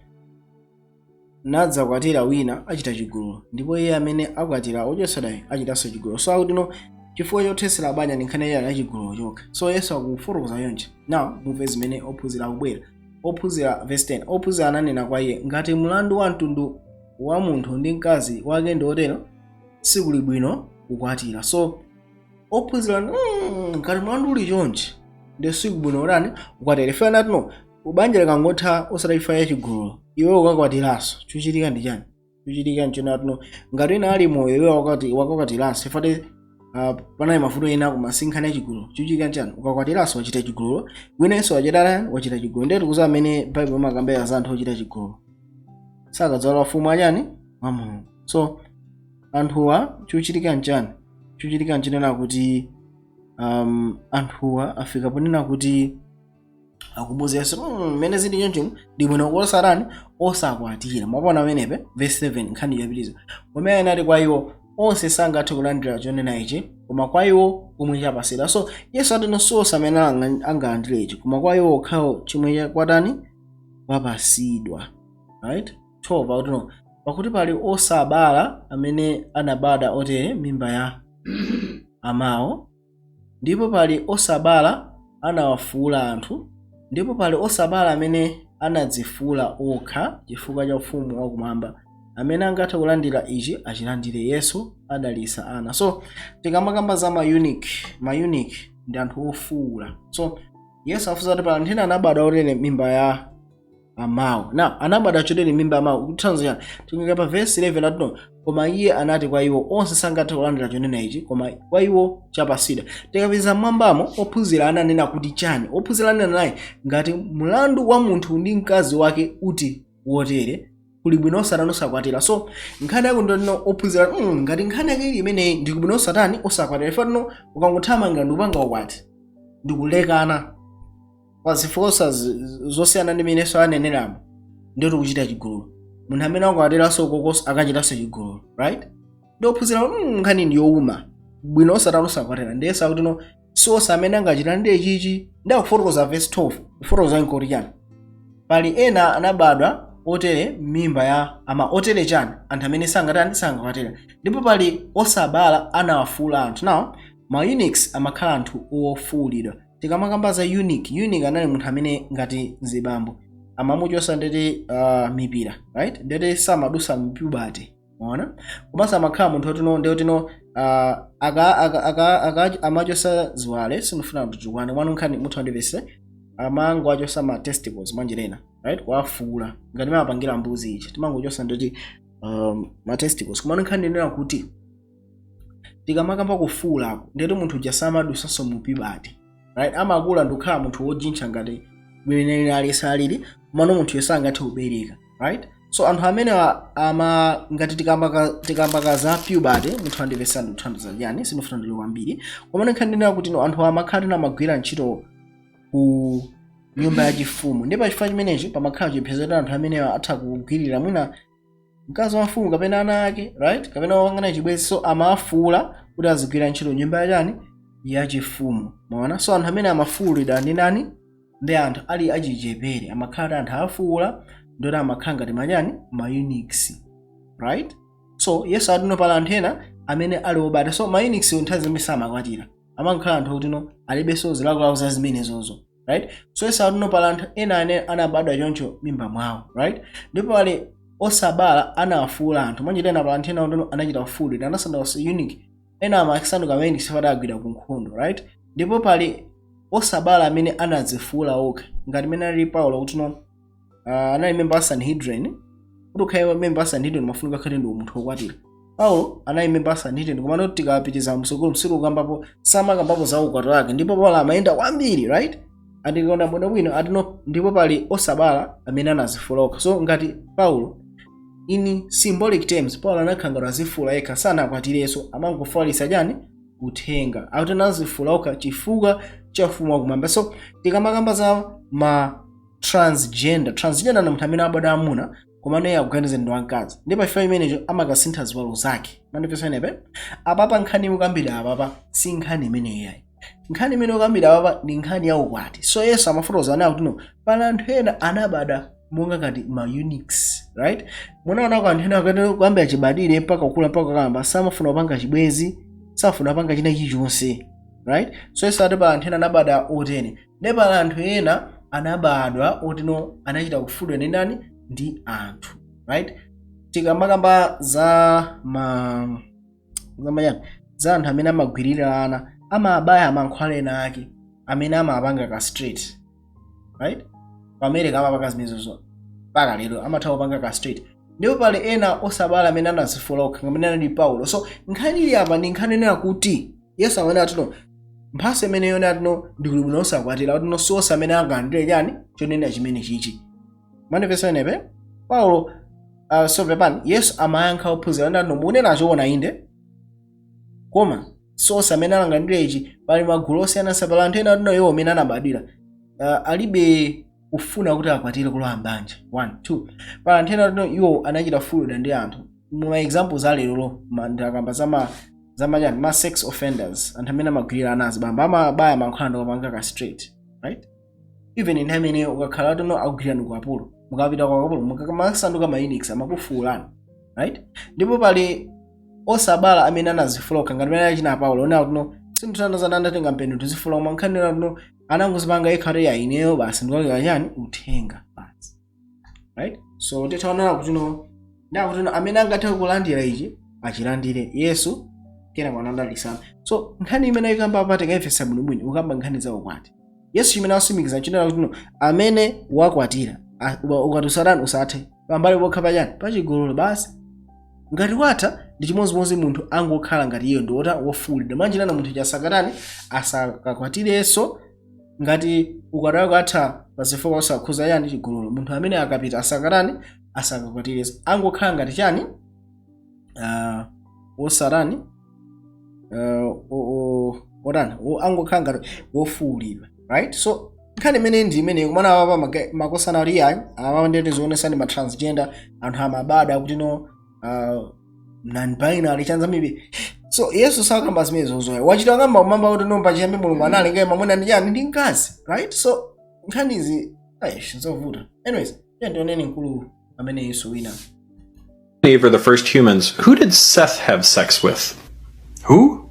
nadzakwatira wina achita chigololo, ndipo iye amene akwatira ochosedwayo achitanso chigololo. So akuti no, chifukwa chothetsera banja ndi nkhani ya chigololo chokha. So Yesu akufotokoza yonje. Now mumve zimene ophunzira akubwera. Ophunzira, verse 10, ophunzira ananena kwa iye, "Ngati mlandu wa mtundu wa munthu ndi mkazi wake ndi otero, sikuli bwino kukwatira." So ophunzira, ngati mlandu uli chonchi, ndi sikubwino utani? Kukwatira. Ife anati no, ubanja likangotha osati chifukwa cha chigololo, iwe ukakwatiranso, chochitika ndi chani? Chochitika nchonatino ngati wina ali moyo, iwe wakakwatiranso, ifati panali mavuto ena koma si nkhani ya chigololo, chochitika nchani? Ukakwatiranso wachita chigololo, winanso wachita wachita chigololo. Ndiye tikuza amene Bible imakambera za anthu ochita chigololo sakadzala ufumu achani? Wa Mulungu. So anthuwa chochitika nchani? Chochitika nchinena kuti anthuwa afika ponena kuti akumuuza Yesu, mmene zili choncho ndi bwino osatani? Osakwatira." Mwapona pamenepe? Verse 7, nkhani yapitiriza. Koma anati kwa iwo, "Onse sangathe kulandira chonena ichi, koma kwa iwo omwe chapatsidwa." So Yesu ati nonse amene angalandire ichi, koma kwa iwo okhawo chomwe kwatani? Kwapasidwa, right? 12 akuti no, pakuti pali osabala amene anabadwa otere mimba ya amawo, ndipo pali osabala anawafuula anthu, ndipo pali osabala amene anadzifuula okha chifukwa cha ufumu wakumwamba. Amene angathe kulandira ichi achilandire. Yesu adalitsa ana. So tikamakamba za ma eunuch, ma eunuch ndi anthu ofuula. So Yesu afunsa kuti pali anthu ena anabadwa otere mimba ya amawo. Now anabadwa chotere mimba ya amawo kuthandiza chani? Tikuyika pa verse 11, atuno, koma iye anati kwa iwo, "Onse sangathe kulandira chonena ichi, koma kwa iwo chapasidwa." Tikapeza mmwambamo, ophunzira ananena kuti chani? Ophunzira ananena naye, "Ngati mlandu wa munthu ndi mkazi wake uti wotere, kuli bwino osatani? Osakwatira." So nkhani yako ndino, ophunzira, ngati nkhani yake ili imeneyi, ndikubwino osatani? Osakwatira. Ife tino ukangothamangira ndikupanga ukwati ndikulekana pa zifukwa zosiyana ndi imenenso aneneramo, ndiye tikuchita chigololo. Munthu amene akwatiranso kokoso akachitanso chigololo, right? Ndi ophunzira, nkhani ndi yowuma, bwino osatani? Osakwatira. Ndiye sakuti no, si amene angachita ndi ichichi. Ndi akufotokoza verse 12, kufotokoza nkoti chani? Pali ena anabadwa otere mimba ya ama. Otere chani? Anthu amene sangatani? Sangakwatira. Ndipo pali osabala anawafuula anthu. Now ma eunuchs amakhala anthu ofuulidwa. Tikamakamba za eunuch, eunuch anali munthu amene ngati mzibambo amamuchosa ndeti mipira, right? Ndeti samadusa puberty, maona? Komanso amakhala munthu otino ndetino aka aka aka aka amachosa ziwale. Sindifuna kutukwana mwanu, nkhani muthu andipese, amango achosa ma testicles mwanjirena, right? Wafuula ngati mapangira mbuzi ichi, timangochosa ndeti ma testicles. Komano nkhani ndinena kuti tikamakamba kufuulako, ndeti munthu uja samadusanso mu puberty, right? Amakula ndikukhala munthu wojintcha ngati mmene ali salili, komano munthu yonse angathe kubereka, right? So anthu amene ama ngati tikambaka za puberty, munthu andipesa ndikuthandiza chani, sindifuna ndilo kwambiri. Komano nkhani ndinena kuti no, anthu amakhala tina amagwira ntchito ku nyumba yachifumu, ndi pachifukwa chimenechi pamakhala chiphezo kuti anthu amene atha kugwirira mwina mkazi wa mfumu kapena ana ake, right? Kapena wangana chibwenzi. So amafuula kuti azigwira ntchito nyumba yachani? Yachifumu, maona? So anthu amene amafuulidwa ndi nani? Ndi anthu ali achichepere, amakhala kuti anthu afuula, ndoti amakhala ngati machani? Ma eunuchs, right? So Yesu atino pala anthu ena amene ali obadwa. So ma eunuchs nthawi zimene samakwatira, amakhala anthu kuti no, alibenso zilakolako za zimenezozo, right? So Yesu atino pala anthu ena ane anabadwa choncho mimba mwawo, right? Ndipo pali osabala anawafuula anthu. Mwanjira ena pala anthu ena kuti anachita kufuulidwa, anasanduka eunuch. Ena amasanduka ma eunuchs agwira ku nkhondo, right? Ndipo pali Osabala amene anadzifula okha, ngati mene ali Paulo kuti no, anali member wa Sanhedrin. Kuti ukhale member wa Sanhedrin, mafunika khale ndi munthu wokwatira. Paulo anali member wa Sanhedrin, komano tikapitiza msogolo msiku kukambapo, samakambapo za ukwati wake, ndipo Paulo amayenda kwambiri, right? Andikaona bwinobwino atino, ndipo pali osabala amene anazifula okha. So ngati Paulo, in symbolic terms, Paulo anakhala ngati azifula yekha, sanakwatirenso, amangofalitsa chani? Uthenga. Akuti anazifula okha chifukwa cha ufumu wakumwamba. So tikamakamba za ma transgender, transgender ndi munthu amene abadwa amuna komano iye akuganiza ndi wamkazi, ndipo chifukwa imenecho amakasintha ziwalo zake. Mandipesa inepe apapa? Nkhani imukambiri apapa si nkhani imeneyo yayi. Nkhani imene ukambiri apapa ndi nkhani ya ukwati. So Yesu amafotokoza nawo kuti no, pali anthu ena anabadwa monga ngati ma eunuchs, right? Munaonako anthu ena akati kuyambira chibadwire mpaka kukula, mpaka kukamba, samafuna kupanga chibwezi, safuna kupanga china chilichonse, right? So Yesu ati pali anthu ena anabadwa otene, ndipo pali anthu ena anabadwa otino anachita kufulidwa ndi ndani? Ndi anthu, right? Tikamakamba za ma zamayani, za anthu amene amagwirira ana, amabaya mankhwala ena ake amene amapanga castrate, right? Pa America amapanga zimenezozo mpaka lero, amatha kupanga castrate. Ndipo pali ena osabala amene anazifula okha, amene anali Paulo. So nkhani ili apa ndi nkhani ena kuti Yesu amene atino mphaso imene yona atino ndikuli bwino osakwatira, atino sionse amene angalandire chani? Chonena chimene chichi. Manifesto enepe Paulo, so pepani, Yesu amayankha ophunzira ndano, mukunena choona inde, koma sionse amene alangalandire ichi. Pali magulu osiyanasiyana. Pali anthu ena atino iwo amene anabadwira alibe kufuna kuti akwatire, kulowa mbanja. One, two, pali anthu ena atino iwo anachita fulidwa ndi anthu. Mu examples alero ndakamba zama zamachani, ma sex offenders, anthu amene amagwirira ana azibambo, amabaya mankhwala ndikupanga castrate, right? Even nthawi imene ukakhala tono akugwirani ku apulo, mukapita kwa apulo mukamasanduka ma eunuchs, amakufuulani, right? Ndipo pali osabala amene anazifula okha, ngati amene achina Paulo ona kuno. Sindithandiza andatenga mpeni tizifula, koma nkhani kuno anangozipanga yekha kuti ya ineyo basi ndikulalika chani? Uthenga basi, right? So tithaonana kuti no, ndakuti no, amene angathe kulandira ichi achilandire. Yesu kena kwanandalisana. So nkhani imene ikamba apa, tikaimvetsa bwinobwino, ukamba nkhani za ukwati. Yesu chimene asimikiza chinena kuti no, amene wakwatira ukwati usatani? Usathe pambali pokha pachani? Pachigololo basi. Ngati watha, ndi chimodzimodzi munthu angokhala ngati iye ndi wota wofulidwa manjinana munthu chasakatani, asakakwatirenso. Ngati ukwati wake atha pazifukwa osakhuza chani? Chigololo, munthu amene akapita asakatani? Asakakwatirenso. Angokhala ngati chani? Wosatani, otani, angokhala ngati wofuulidwa, right? So nkhani imene ndi imene kumana apapa makosana kuti iyayi, apapa ndiye zionesani ma transgender, anthu amabada kuti no, non-binary chanzamibe. So Yesu sakamba zimene zozoya, wachita kamba kumamba kuti no, pachiyambi Mulungu analenga mwamuna ndi chani? Ndi mkazi, right? So nkhanizi, aish, zovuta. Anyways, tiye ndioneni mkulu amene Yesu wina. Eve are the first humans. Who did Seth have sex with? Who?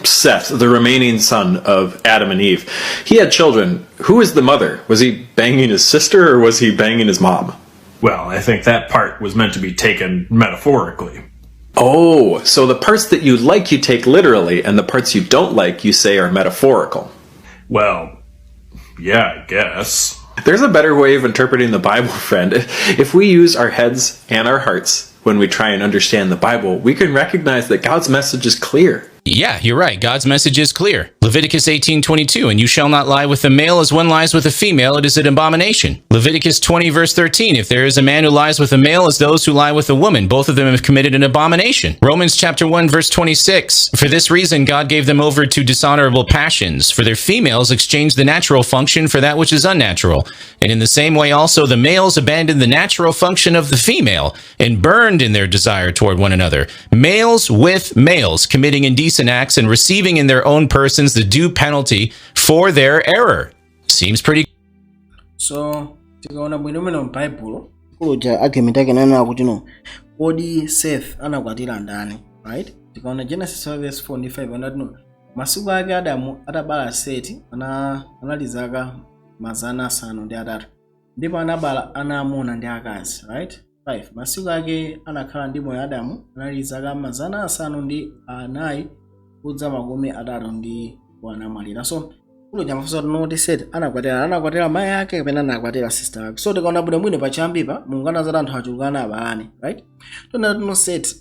Seth, the remaining son of Adam and Eve. He had children. Who is the mother? Was he banging his sister or was he banging his mom? Well, I think that part was meant to be taken metaphorically. Oh, so the parts that you like you take literally, and the parts you don't like you say are metaphorical. Well, yeah, I guess. There's a better way of interpreting the Bible, friend. If we use our heads and our hearts when we try and understand the Bible, we can recognize that God's message is clear. Yeah, you're right. God's message is clear. Leviticus 18:22, "And you shall not lie with a male as one lies with a female, it is an abomination." Leviticus 20 verse 13, "If there is a man who lies with a male as those who lie with a woman, both of them have committed an abomination." Romans chapter 1 verse 26, "For this reason God gave them over to dishonorable passions, for their females exchanged the natural function for that which is unnatural. And in the same way also the males abandoned the natural function of the female and burned in their desire toward one another, males with males, committing indecent acts and receiving in their own persons the due penalty for their error." Seems pretty So tikaona bwino umene m'Baibulo kuja, argument yake nana kuti no, kodi Seth anakwatira ndani, right? Tikaona Genesis 5 verse 4 ndi 5, anati no, masiku ake Adamu atabala Seti anali zaka 503, ndipo anabala ana amuna ndi akazi, right? 5, masiku ake anakhala ndi moyo Adamu anali zaka 430, ndipo anamwalira. So Mkulu chamafunsa kuti noti Seti anakwatira mayi ake kapena anakwatira sister ake. So tikaona bwinobwino, pachiyambipa Mulungu anazati anthu achulukana, abalane, right? Tona tino Seti,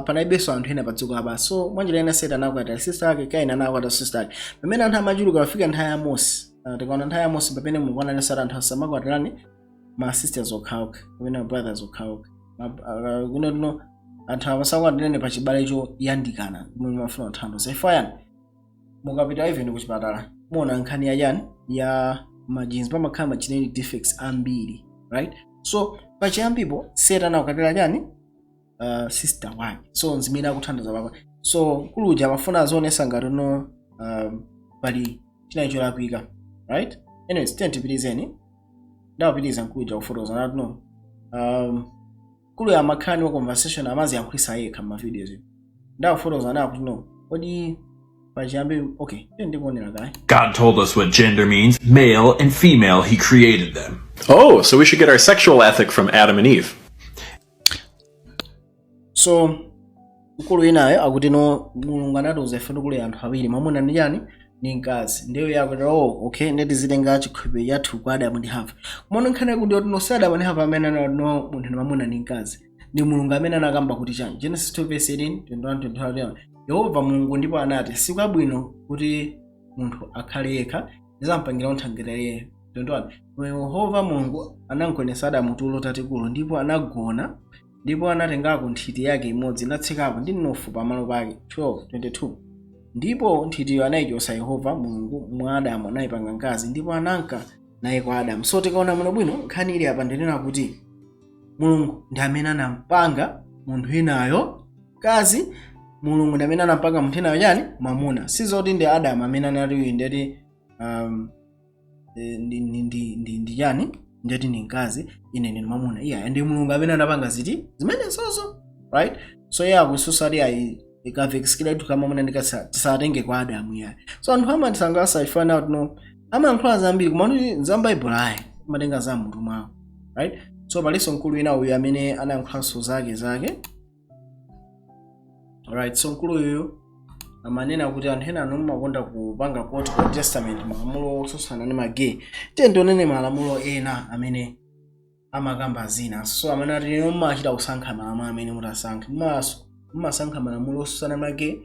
panalibenso anthu ena pa dziko lapansi. So mwanjira ina Seti anakwatira sister ake, Kaini anakwatira sister ake. Pamene anthu amachuluka, pafika nthawi ya Mose, tikaona nthawi ya Mose pamene Mulungu ananena anthu asamakwatirane ma sisters okhaokha kapena brothers okhaokha. Kuno tino anthu amasakwatirane pa chibale choyandikana. Mulungu amafuna kuthandiza ifayani. Mukapita even kuchipatala, muona nkhani ya chani, ya ma genes, pamakhala ma genetic defects ambiri, right? So pachiyambipo Seti anakwatira chani? Sister wake. So zimene akuthandiza papa. So mkuluja amafuna azionesa ngati no pali china cholakwika, right? Anyways, tiye tipitizeni. Ndawapitiriza mkuluja kufotokoza nati no mkulu amakhala ndi conversation, amaziyankhulisa yekha ma videos. Ndawafotokoza nawo kuti no, kodi pachiyambi, okay, tiye ndikuonera kaye. God told us what gender means. Male and female, he created them. Oh, so we should get our sexual ethic from Adam and Eve. So mkulu inayo akuti no, Mulungu anatiuza ife kuli anthu awiri, mwamuna ndi chani, ndi mkazi. Ndiyo yakuti oh, okay, ndeti zitenga chikhulupiriro chathu kwa Adamu ndi Hava. Kumona nkhani yakuti kuti no, si Adamu ndi Hava amene anati no, munthu ndi mwamuna ndi mkazi. Ndi Mulungu amene anakamba kuti chani? Genesis 2 verse 18, 21, 22. Yehova Mulungu ndipo anati, "Sikwabwino kuti munthu akhale yekha, ndizampangira wonthangira iye." 21. Yehova Mulungu anamgonetsa Adamu tulo tatikulu, ndipo anagona, ndipo anatengako nthiti yake imodzi, natsekapo ndi mnofu pamalo pake. 12 22. Ndipo nthitiyo anayichosa Yehova Mulungu mwa Adamu, anayipanga mkazi, ndipo ananka naye kwa Adamu. So tikaona bwinobwino nkhani ili apa, ndinena kuti Mulungu ndi amene anampanga munthu winayo mkazi, Mulungu ndi amene anampanga munthu winayo chani, mwamuna. Sizoti ndi Adamu amene anati uyu ndeti ndi chani, ndeti ndi mkazi, ine ndi mwamuna. Iya, ndi Mulungu amene anapanga ziti zimenezozo, right? So iye akususa ati ayi, ikavekisikira kuti kamamuna ndikasa tisatenge kwa Adamu yayi. So anthu amatisangalatsa chifana kuti no, amayankhula zambiri koma kuti za Baibulo ayi, amatenga za mutu mwawo, right? So palinso mkulu wina uyu amene anayankhulanso zake zake, right? So mkulu uyu amanena kuti anthu ena anu mumakonda kupanga quote Old Testament, malamulo otsutsana ndi ma gay. Tiye ndionene malamulo ena amene amakamba zina. So amene ati inu mumachita kusankha malamulo amene mutasankhe, mumasankha malamulo otsutsana ndi ma gay,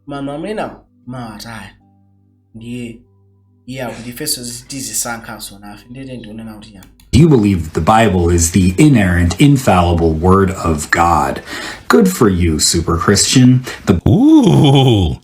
malamulo ena mawataya. Ndiye iye akuti ifenso tizisankhanso nafe. Ndiye ndionena kuti yani. You believe the Bible is the inerrant, infallible Word of God. Good for you, super Christian. The Ooh,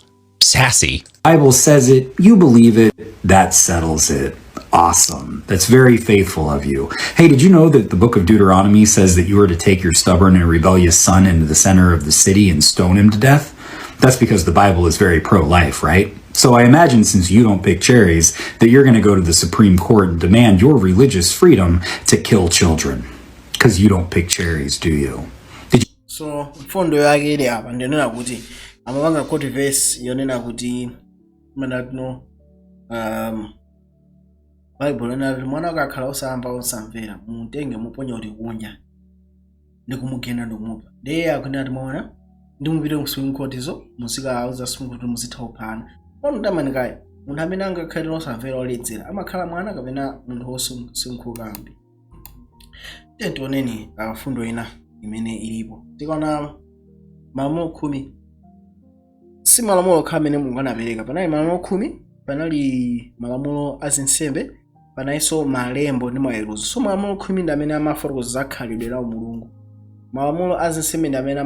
sassy. Bible says it, you believe it, that settles it. Awesome. That's very faithful of you. Hey, did you know that the book of Deuteronomy says that you are to take your stubborn and rebellious son into the center of the city and stone him to death? That's because the Bible is very pro life, right? So I imagine since you don't pick cherries, that you're going to go to the Supreme Court and demand your religious freedom to kill children. Because you don't pick cherries, do you? Did So mfundo yake ili apa ndionena kuti amapanga quote verse yonena kuti manatino Bible inati mwana akakhala osamva, osamvera, mutenge muponye kuti kunja ndikumugenda ndikumupha. Ndiye akunena ati mwaona, ndimupite ku Supreme Court, zo muzikauza Supreme Court muzitha kuphana pano. Tamanikayo munthu amene angakhale osamvera, oledzera, amakhala mwana kapena munthu wosinkhukambi? Tiye tioneni fundo ina imene ilipo. Tikaona malamulo 10, si malamulo okha amene Mulungu anapereka. Panali malamulo 10, panali malamulo azinsembe, panalinso malembo ndi maweruzo. So malamulo 10 ndi amene amafotokoza za khalidwe la umulungu. Malamulo azinsembe ndi amene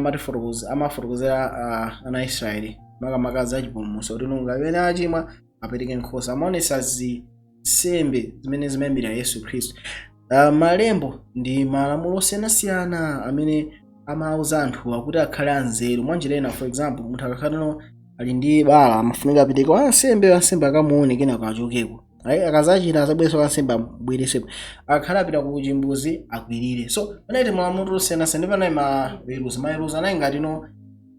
amafotokozera ana Israeli makamaka za chipulumutso, kuti Mulungu amene achimwa apereke nkhosa. Amaonesa zinsembe zimene zimayimira Yesu Khristu. Malembo ndi malamulo osiyanasiyana amene amauza anthu akuti akhale anzeru mwanjira ina. For example, munthu akakhala no ali ndi bala, amafunika apite kwa ansembe, ansembe akamuone, kenako achokeko. Right? Akazachita azabwereso kwa ansembe, amubweresepo. Akakhala apita ku chimbuzi, akwirire. So panali malamulo osiyanasiyana ndi panali maweruzo. Maweruzo anali ngati no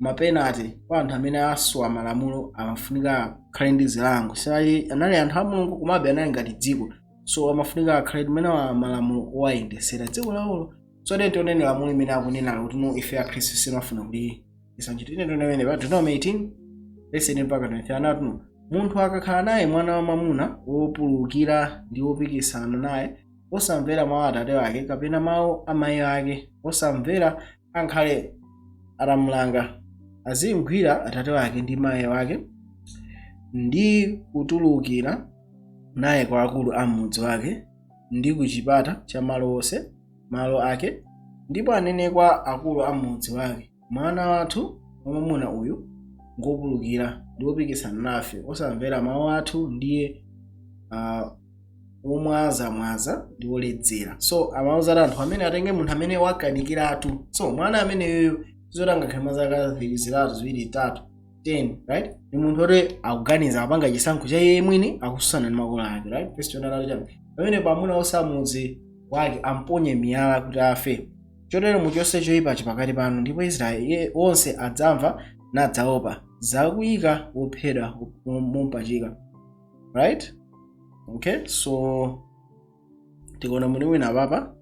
ma penalty kwa anthu amene aswa malamulo, amafunika akhale ndi zilango. Sinali anali anthu a Mulungu, komabe anali ngati dziko, so amafunika akhale timene malamulo owayendesera dziko lawolo. So tiye tionene lamulo imene akunena kuti no, ife akhristu simafuna kuti isanchite. Ine tionene pa Deuteronomy 18 verse 18 mpaka 23. Anati no Munthu akakhala naye mwana wamwamuna wopulukira ndi wopikisana naye, osamvera mawu a atate wake kapena mawu a mayi ake, osamvera ankhale atamulanga, azimgwira atate wake ndi mayi wake ndi kutulukira naye kwa akulu a mudzi wake ndi ku chipata cha malo onse malo ake, ndipo anene kwa akulu a mudzi wake, mwana wathu wamwamuna uyu ngopulukira ndi wopikisana nafe, osamvera mawu athu, ndiye womwazamwaza ndi woledzera. So amawuza anthu amene atenge munthu amene wakanikiratu. So mwana ameneyoyo zoti angakhale mazaka 3, 2, 3, 10, right, ni munthu oti akuganiza, apanga chisankho cha iye mwini, akususana ndi makolo ake, right? Verse 23: pamene pamuna osamudzi wake amponye miyala kuti afe. Chotero muchotse choyipachi pakati panu. Ndipo Israeli onse adzamva nadzaopa zakuyika wophedwa mumpachika, right? Okay, so tikuona muni wina papa,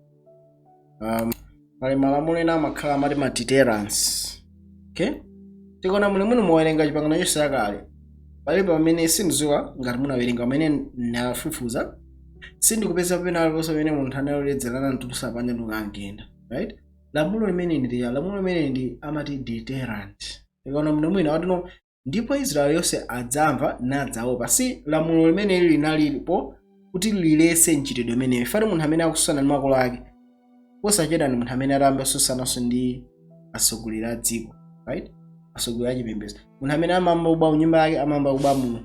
pali malamulo ena amakhala amati ma deterrence. Okay, tikuona muni mwini muwerenga Chipangano chonse chakale, palibe pamene, sindidziwa ngati munawerenga, pamene nafufuza sindikupeza pamene aliponso pamene munthu analoledzerana mtulusa panja ndikangenda, right? Lamulo limene ndi lamulo limene ndi amati deterrent. Tikaona muni mwina watino, ndipo Israeli yonse adzamva nadzaopa. Si lamulo limene linalipo kuti lilese mchitidwe umeneyo. Fati munthu amene akususana ndi makolo ake posachedwa ndi munthu amene atambe kususananso ndi atsogoleri a dziko, right, atsogoleri a chipembedzo. Munthu amene amamba kuba nyumba yake, amamba kuba mu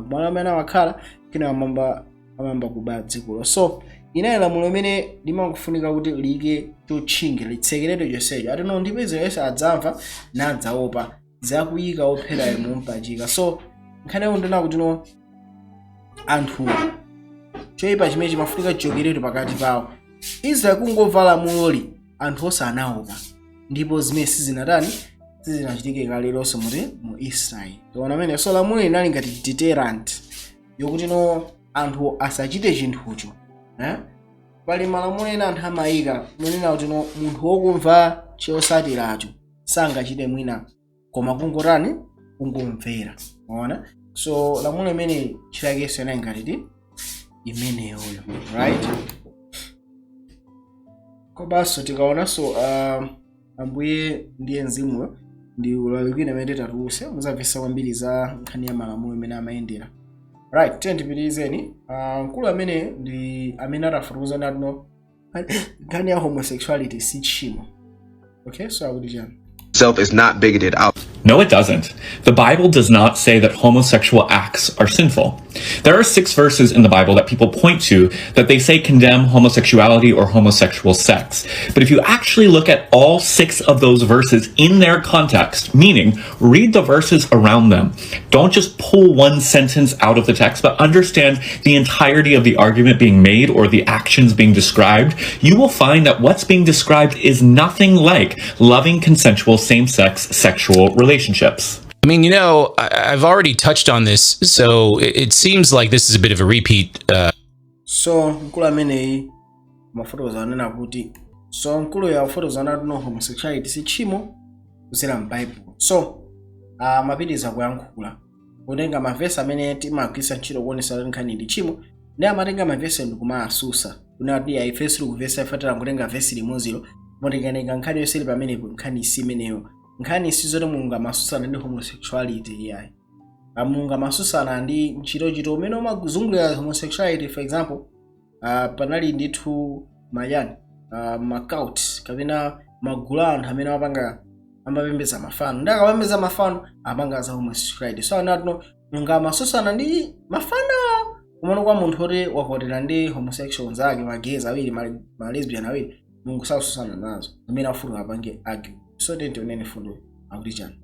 malo amene amakhala, kena amamba kuba dzikolo. So inali lamulo limene limakufunika kuti liyike chotchinga, litsekeredwe chonsecho. Atino, ndipo Israeli yonse adzamva nadzaopa zakuyika wopherayo mumpachika. So nkhani yaku ndina kuti no, anthu choyipa chimene chimafunika chichokeretu pakati pawo. Israeli kungomva lamuloli, anthu onse anaopa, ndipo zimene sizinatani, sizinachitike kale lonse muti mu Israeli. Tiona amene. So lamulo linali ngati deterrent yokuti no, anthu asachite chinthucho, eh? Pali malamulo ena anthu amayika munena kuti no, munthu wokumva chosatiracho sangachite mwina, koma kungotani, kungomvera. Maona? So lamulo imene chilakeso inali ngati imeneyoyo, right? Komanso tikaonanso Ambuye ndiye mzimuyo ndi ulalikira imene tatuluse, muzamvetsa kwambiri za nkhani ya malamulo imene amayendera, right? Tiye tipitirizeni. Mkulu amene ndi amene atafotokoza natino nkhani ya homosexuality si tchimo. Okay, so akuti chani? Itself is not bigoted. I'll No, it doesn't. The Bible does not say that homosexual acts are sinful. There are six verses in the Bible that people point to that they say condemn homosexuality or homosexual sex. But if you actually look at all six of those verses in their context, meaning read the verses around them, don't just pull one sentence out of the text, but understand the entirety of the argument being made or the actions being described, you will find that what's being described is nothing like loving, consensual, same sex sexual relationships. I mean, I've already touched on this, so it seems like this is a bit of a repeat. So mkulu ameneyi mafotokoza anena kuti, so mkulu yafotokoza anati no, homosexuality si tchimo kudzera m'Bible. So amapitiriza kuyankhula, kutenga mavesi amene timagwiritsa ntchito kuonesa kuti nkhani ndi tchimo, ndi amatenga mavesi ndikumasusa kunati ya ife sitikuvesa, ife tilangotenga vesi limodzi, motenganenga nkhani yonse ili pamenepo. Nkhani si imeneyo. Nkhani si zoti Mulungu amasusana ndi homosexuality, iyayi. Mulungu amasusana ndi ntchitochito umene umazungulira homosexuality. For example, panali ndithu mayani, ma cult kapena magulu a anthu amene amapanga, amapembedza mafano, ndi akapembedza mafano amapanga za homosexuality. So anatino Mulungu amasusana ndi mafano, kumano kwa munthu oti wakwatira ndi homosexual zake, ma gays awiri, ma lesbian awiri, Mulungu sakususana nazo. Amene afuna apange argue. So tiyeni fundo akuti chani?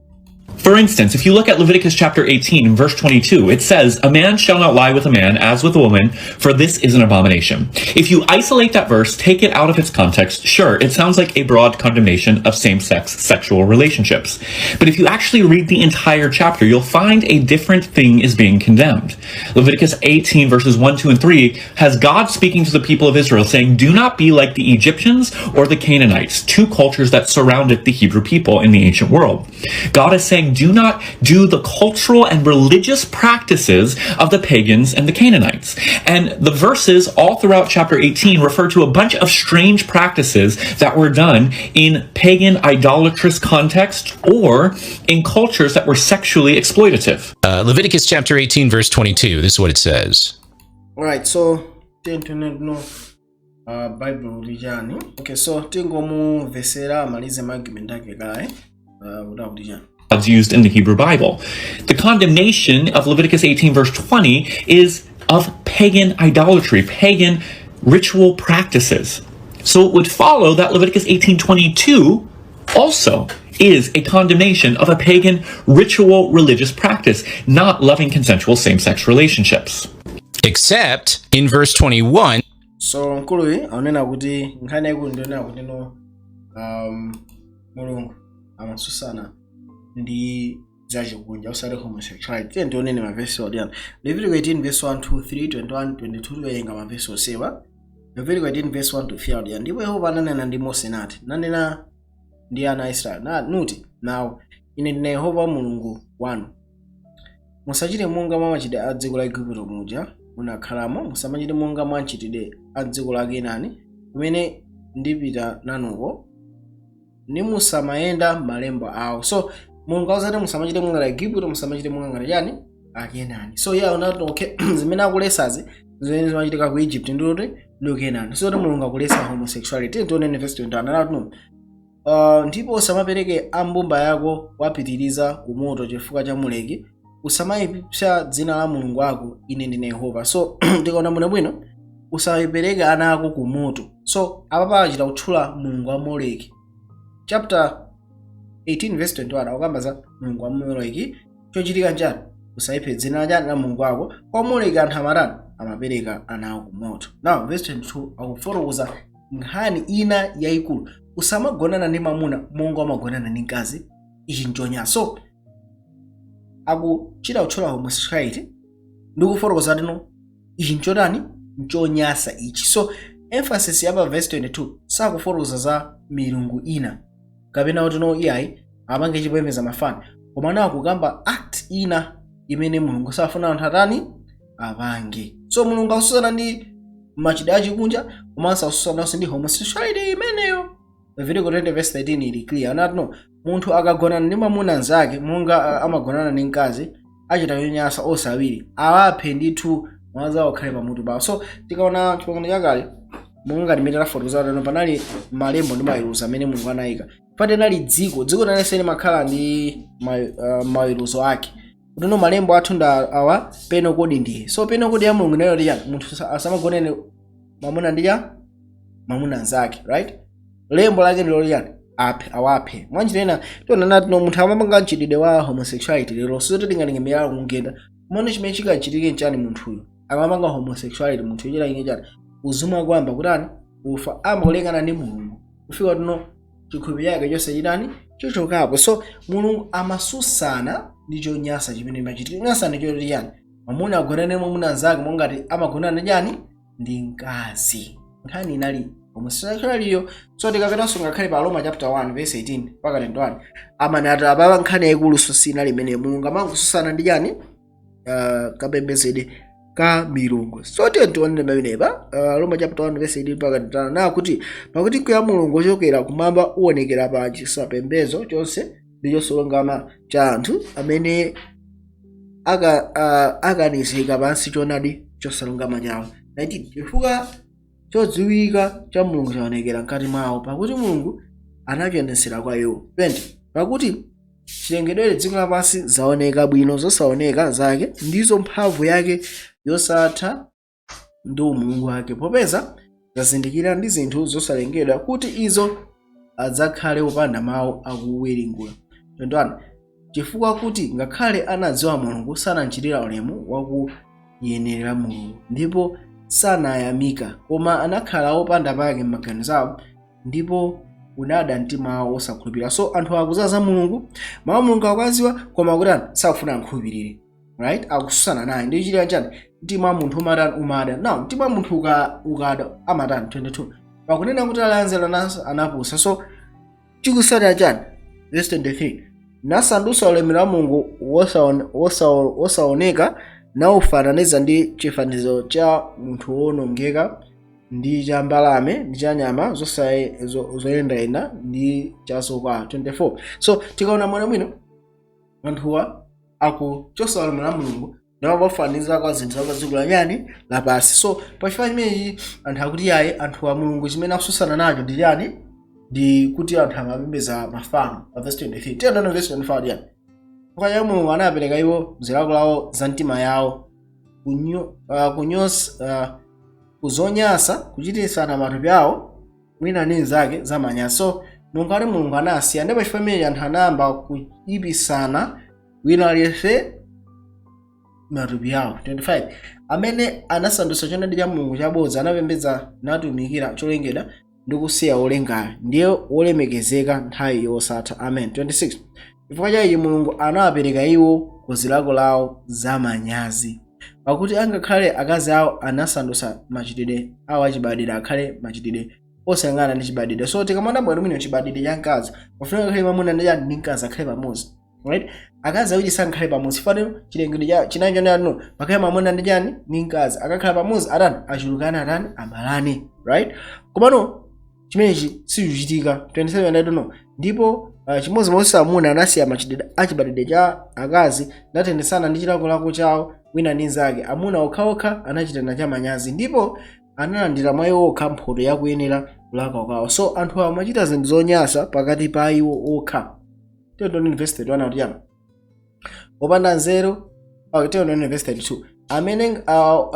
For instance, if you look at Leviticus chapter 18, verse 22, it says, "A man shall not lie with a man as with a woman, for this is an abomination." If you isolate that verse, take it out of its context, sure, it sounds like a broad condemnation of same sex sexual relationships. But if you actually read the entire chapter, you'll find a different thing is being condemned. Leviticus 18, verses 1, 2, and 3 has God speaking to the people of Israel, saying, "Do not be like the Egyptians or the Canaanites," two cultures that surrounded the Hebrew people in the ancient world. God is saying, saying, do not do the cultural and religious practices of the pagans and the Canaanites. And the verses all throughout chapter 18 refer to a bunch of strange practices that were done in pagan idolatrous contexts or in cultures that were sexually exploitative. Leviticus chapter 18, verse 22. This is what it says. Alright, so tiyeni Bible kuti chani? Okay, so tingomumvesera amalize argument ake kaye, kuti akuti chani. Used in the Hebrew Bible. The condemnation of Leviticus 18, verse 20, is of pagan idolatry, pagan ritual practices. So it would follow that Leviticus 18:22 also is a condemnation of a pagan ritual religious practice, not loving consensual same-sex relationships. Except in verse 21, So mkuluyi akunena kuti nkhani yaikulu ndionena kuti no, Mulungu amasusana ndi zachikunja, osati homosexuality. Tiye tionene mavesi odiyana. Leviticus 18 verse 1 2 3 21 22. Tiwerenga mavesi osewa. Leviticus 18 verse 1 to 3 odiyana: "Ndipo Yehova ananena ndi Mose nati, nanena ndi ana a Israeli na, nuti nawo, Ine ndine Yehova Mulungu wanu. Musachite monga mwa machitidwe a dziko la Igupto muja munakhalamo. Musamachite monga mwa machitidwe a dziko la Kenani kumene ndipita nanuko, nimusamayenda malembo awo." So Mulungu awuzati musamachite monga la Igupto, musamachite monga ngati chani, Akenani. So iye aonati, okay, zimene akulesazi zimene zimachitika ku Egypt ndikuti ndi Kenani. So kuti Mulungu akulesa homosexuality. Tionene verse 21. Anati no, "Ndipo usamapereke ambumba yako wapitiriza ku moto chifukwa cha Moleki. Usamayipsa dzina la Mulungu wako. Ine ndine Yehova." So tikaona bwinobwino, usayipereke ana ako ku moto. So apa achita kutchula mulungu wa Moleki. Chapter 18 verse 21 akukamba za mulungu wa Moleki. Chochitika nchani? Usayiphe dzina la la Mulungu wako. Kwa Moleki anthu amatani? Amapereka ana awo ku moto. Now verse 22 akufotokoza nkhani ina yayikulu: usamagonana ndi mamuna monga amagonana ndi mkazi, ichi nchonyansa. So akuchita kutchula homosexuality ndi kufotokoza tino ichi nchotani? Nchonyasa ichi. So emphasis ya pa verse 22 sakufotokoza za milungu ina kapena kuti no, iyayi, apange chipembedza mafano, koma nawo akukamba act ina imene Mulungu safuna anthu atani? Apange. So Mulungu akususana ndi machitidwe achikunja komanso akususananso ndi homosexuality imeneyo. Leviticus 20 verse 13 ili clear. Anati no, munthu akagonana ndi mwamuna anzake monga amagonana ndi mkazi, achita chonyansa onse awiri, awaphe ndithu, mwazi awo akhale pamutu pawo. So tikaona Chipangano Chakale, monga ngati mmene tafotokoza tano, panali malembo ndi maweruzo amene Mulungu anayika. Patenali dziko nalense limakhala ndi maweruzo ake, kuti no, malembo athu nda awa, penal code ndiye. So penal code ya Mulungu inayo chani? Munthu asamagonene mwamuna ndi cha mwamuna anzake, right? Lembo lake ndilo chani? Aphe, awaphe. Mwanjira ina tionana no, munthu amapanga mchitidwe wa homosexuality lero, sikuti tingalinge miyala kungenda kumene. Chimene chikachitike nchani? Munthuyo akamapanga homosexuality, munthu yochita ine chani? Uzuma kwamba kutani? Kufa. Amakulekana ndi Mulungu kufika tuno chikhulupiriro chake chonse chitani? Chochokapo. So Mulungu amasusana ndi chonyansa chimene machitika. Chonyansa ndi choti chani? Mwamuna agonane mwamuna anzake mongati amagonana chani? Ndi mkazi. Nkhani inali homosexuality. So tikapitanso ngakhale pa Roma chapter 1 verse 18 mpaka 21, amanati apapa nkhani yayikulu so sinali imene. Mulungu amangosusana ndi chani? Kapembedzedwe ka milungu. So tiye tionene pamenepa, Roma chapter 1 verse 18 mpaka 21, nakuti, "Pakuti mkwiyo wa Mulungu ochokera kumwamba uwonekera pa chisapembedzo chonse ndi chosalungama cha anthu amene akanizika pansi choonadi chosalungama chawo. 19 Chifukwa chodziwika cha Mulungu chaonekera mkati mwawo, pakuti Mulungu anachionetsera kwa iwo. 20 Pakuti chilengedwere dziko lapansi zaoneka bwino zosaoneka zake, ndizo mphamvu yake yosatha ndi umulungu wake, popeza zazindikira ndi zinthu zosalengedwa, kuti izo adzakhale opanda mawu akuwiringula. 21 Chifukwa kuti ngakhale anadziwa Mulungu, sanamchitira ulemu wakuyenerera Mulungu, ndipo sanayamika, koma anakhala opanda pake m'maganizo awo, ndipo unada mtima wawo osakhulupirira." So anthu akuzaza Mulungu, mawu a Mulungu akuwaziwa, koma akutani? Sakufuna ankhulupirire, right? Akususana naye. Ndi chitira chani? Mtima wa munthu umatani? Umada. Now mtima wa munthu ukada amatani? 22 Pakunena kuti ali anzeru anapusa. So chikusatira chani? Verse 23. Nasandutsa ulemerero wa Mulungu wosaoneka naufananiza ndi chifanizo cha munthu wonongeka, ndi cha mbalame, ndi cha nyama zoyendayenda, ndi cha zokwawa. 24. So tikaona mwana mwino, anthuwa akuchosa ulemerero wa Mulungu ndimapafaniza kwa zinthu za dziko lanyani lapasi. So pachifukwa chimenechi anthu akuti yayi, anthuwa Mulungu chimene akususana nacho ndi chani? Ndi kuti anthu amapembedza mafano. Pa verse 23, tiyendano verse 25 yani chifukwa cha Mulungu anapereka iwo mzilakolako za mtima yawo kuzonyasa, kuchititsana matupi awo wina ndi nzake zamanyazi. So Mulungu ali, Mulungu anasiya, ndipo chifukwa chimenechi anthu anayamba kuyipisana wina aliyense matupi awo. 25. Amene anasandutsa choonadi cha Mulungu chabodza, anapembedza natumikira cholengedwa ndi kusiya wolengayo, ndiye wolemekezeka nthawi yosatha. Amen. 26. Chifukwa cha ichi Mulungu anawapereka iwo ku zilako lawo zamanyazi, pakuti angakhale akazi awo anasandutsa machitidwe awo achibadwidwe akhale machitidwe osayang'ana ndi chibadwidwe. So tikamana bwino mwino, chibadwidwe cha mkazi pafunika ngakhale mwamuna ndi chani, ndi mkazi akhale pamodzi, right? Akazi awiri sankhale pamodzi. Faniro chilengedwe cha chinanjo ndi pakhale mwamuna ndi chani, ndi mkazi. Akakhala pamodzi atani? Achulukane, atani? Abalane, right? Komano chimenechi sichichitika. 27 ndatono ndipo chimodzimodzi amuna anasiya machitidwe achibadwidwe cha akazi, natendesana ndi chilakolako chawo wina ndi nzake. Amuna okhaokha anachitana chamanyazi, ndipo analandira mwa iwo okha mphoto yakuyenera kulakwa kwawo. So anthu amachita zinthu zonyasa pakati pa iwo okha. Tiyeni verse 31 akuti chani? Opanda nzeru. Okay, tiyeni verse 32. Amene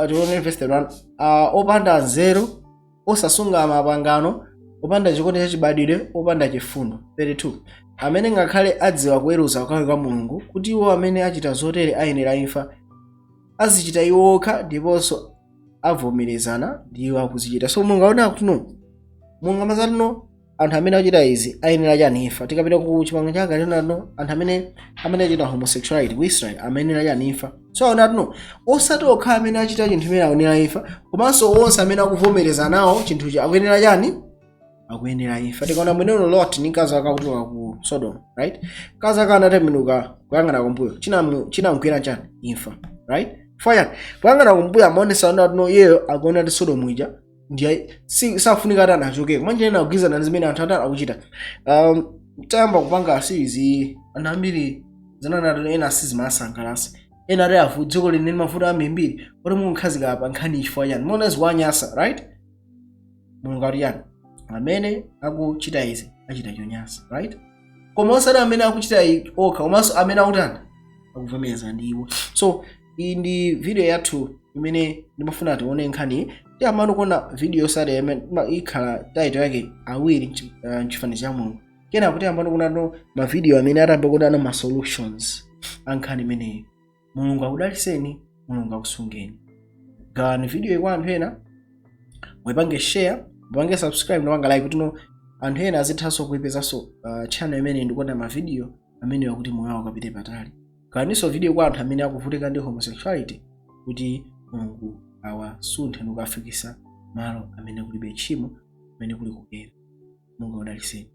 tione verse 31. Opanda nzeru, osasunga mapangano, opanda chikondi chachibadwidwe, opanda chifundo. 32. Amene ngakhale adziwa kuweruza kwake kwa Mulungu, kuti iwo amene achita zotere ayenera imfa, azichita iwo okha, ndiponso avomerezana ndi iwo akuzichita. So Mulungu aona kuti no, Mulungu amazati no, anthu amene achita izi ayenera chani? Imfa. Tikapita ku chipangano chakale, no, anthu amene achita homosexuality ku Israel amayenera chani? Imfa. So aona kuti no, osati okha amene achita chinthu imene akuyenera imfa, komanso onse amene akuvomereza nawo chinthuchi akuyenera chani? Akuyenera imfa. Tikaona mweneno Lot ndi mkazi wake akutuluka ku Sodom, right? Mkazi wake anatembenuka kuyang'ana kumbuyo, chinamugwera chani? Imfa, right? Chifukwa chani? Kuyang'ana kumbuyo amaonesa kuti no, iyeyo akuona kuti Sodom ija ndiye safunika ati anachokeko manje ena akugwizana ndi zimene anthu atani akuchita. Tayamba kupanga series iyi, anthu ambiri zinanati ena sizimasangalasa, ena ati afu dziko lino ndi mavuto ambirimbiri kuti munkhazika pa nkhani chifukwa chani? Mona ziwanyasa, right? Mulungu akuti chani? Amene akuchita izi achita chonyansa, right? Koma osati amene akuchita okha, komanso amene akutani, akuvomereza ndi iwo. So iyi ndi video yathu imene ndimafuna tione nkhani. Tiyamano kuona video yosati imene ikhala title yake "Awiri Mchifanizo cha Mulungu". Kenako tiyambano kuonano ma video amene atamba kuonano ma solutions a nkhani imeneyi. Mulungu akudaliseni, Mulungu akusungeni. Gawani video iyi kwa anthu ena, muipange share, mupange subscribe, ndipanga like, kuti no anthu ena azithanso kuipezanso channel imene ndikuona ma video amene akuti moyo wawo ukapite patali. Gawaninso video kwa anthu amene akuvutika ndi homosexuality, kuti Mulungu awasunthe ndikuwafikisa malo amene kulibe tchimo, amene kuli kukera. Mulungu akudaliseni.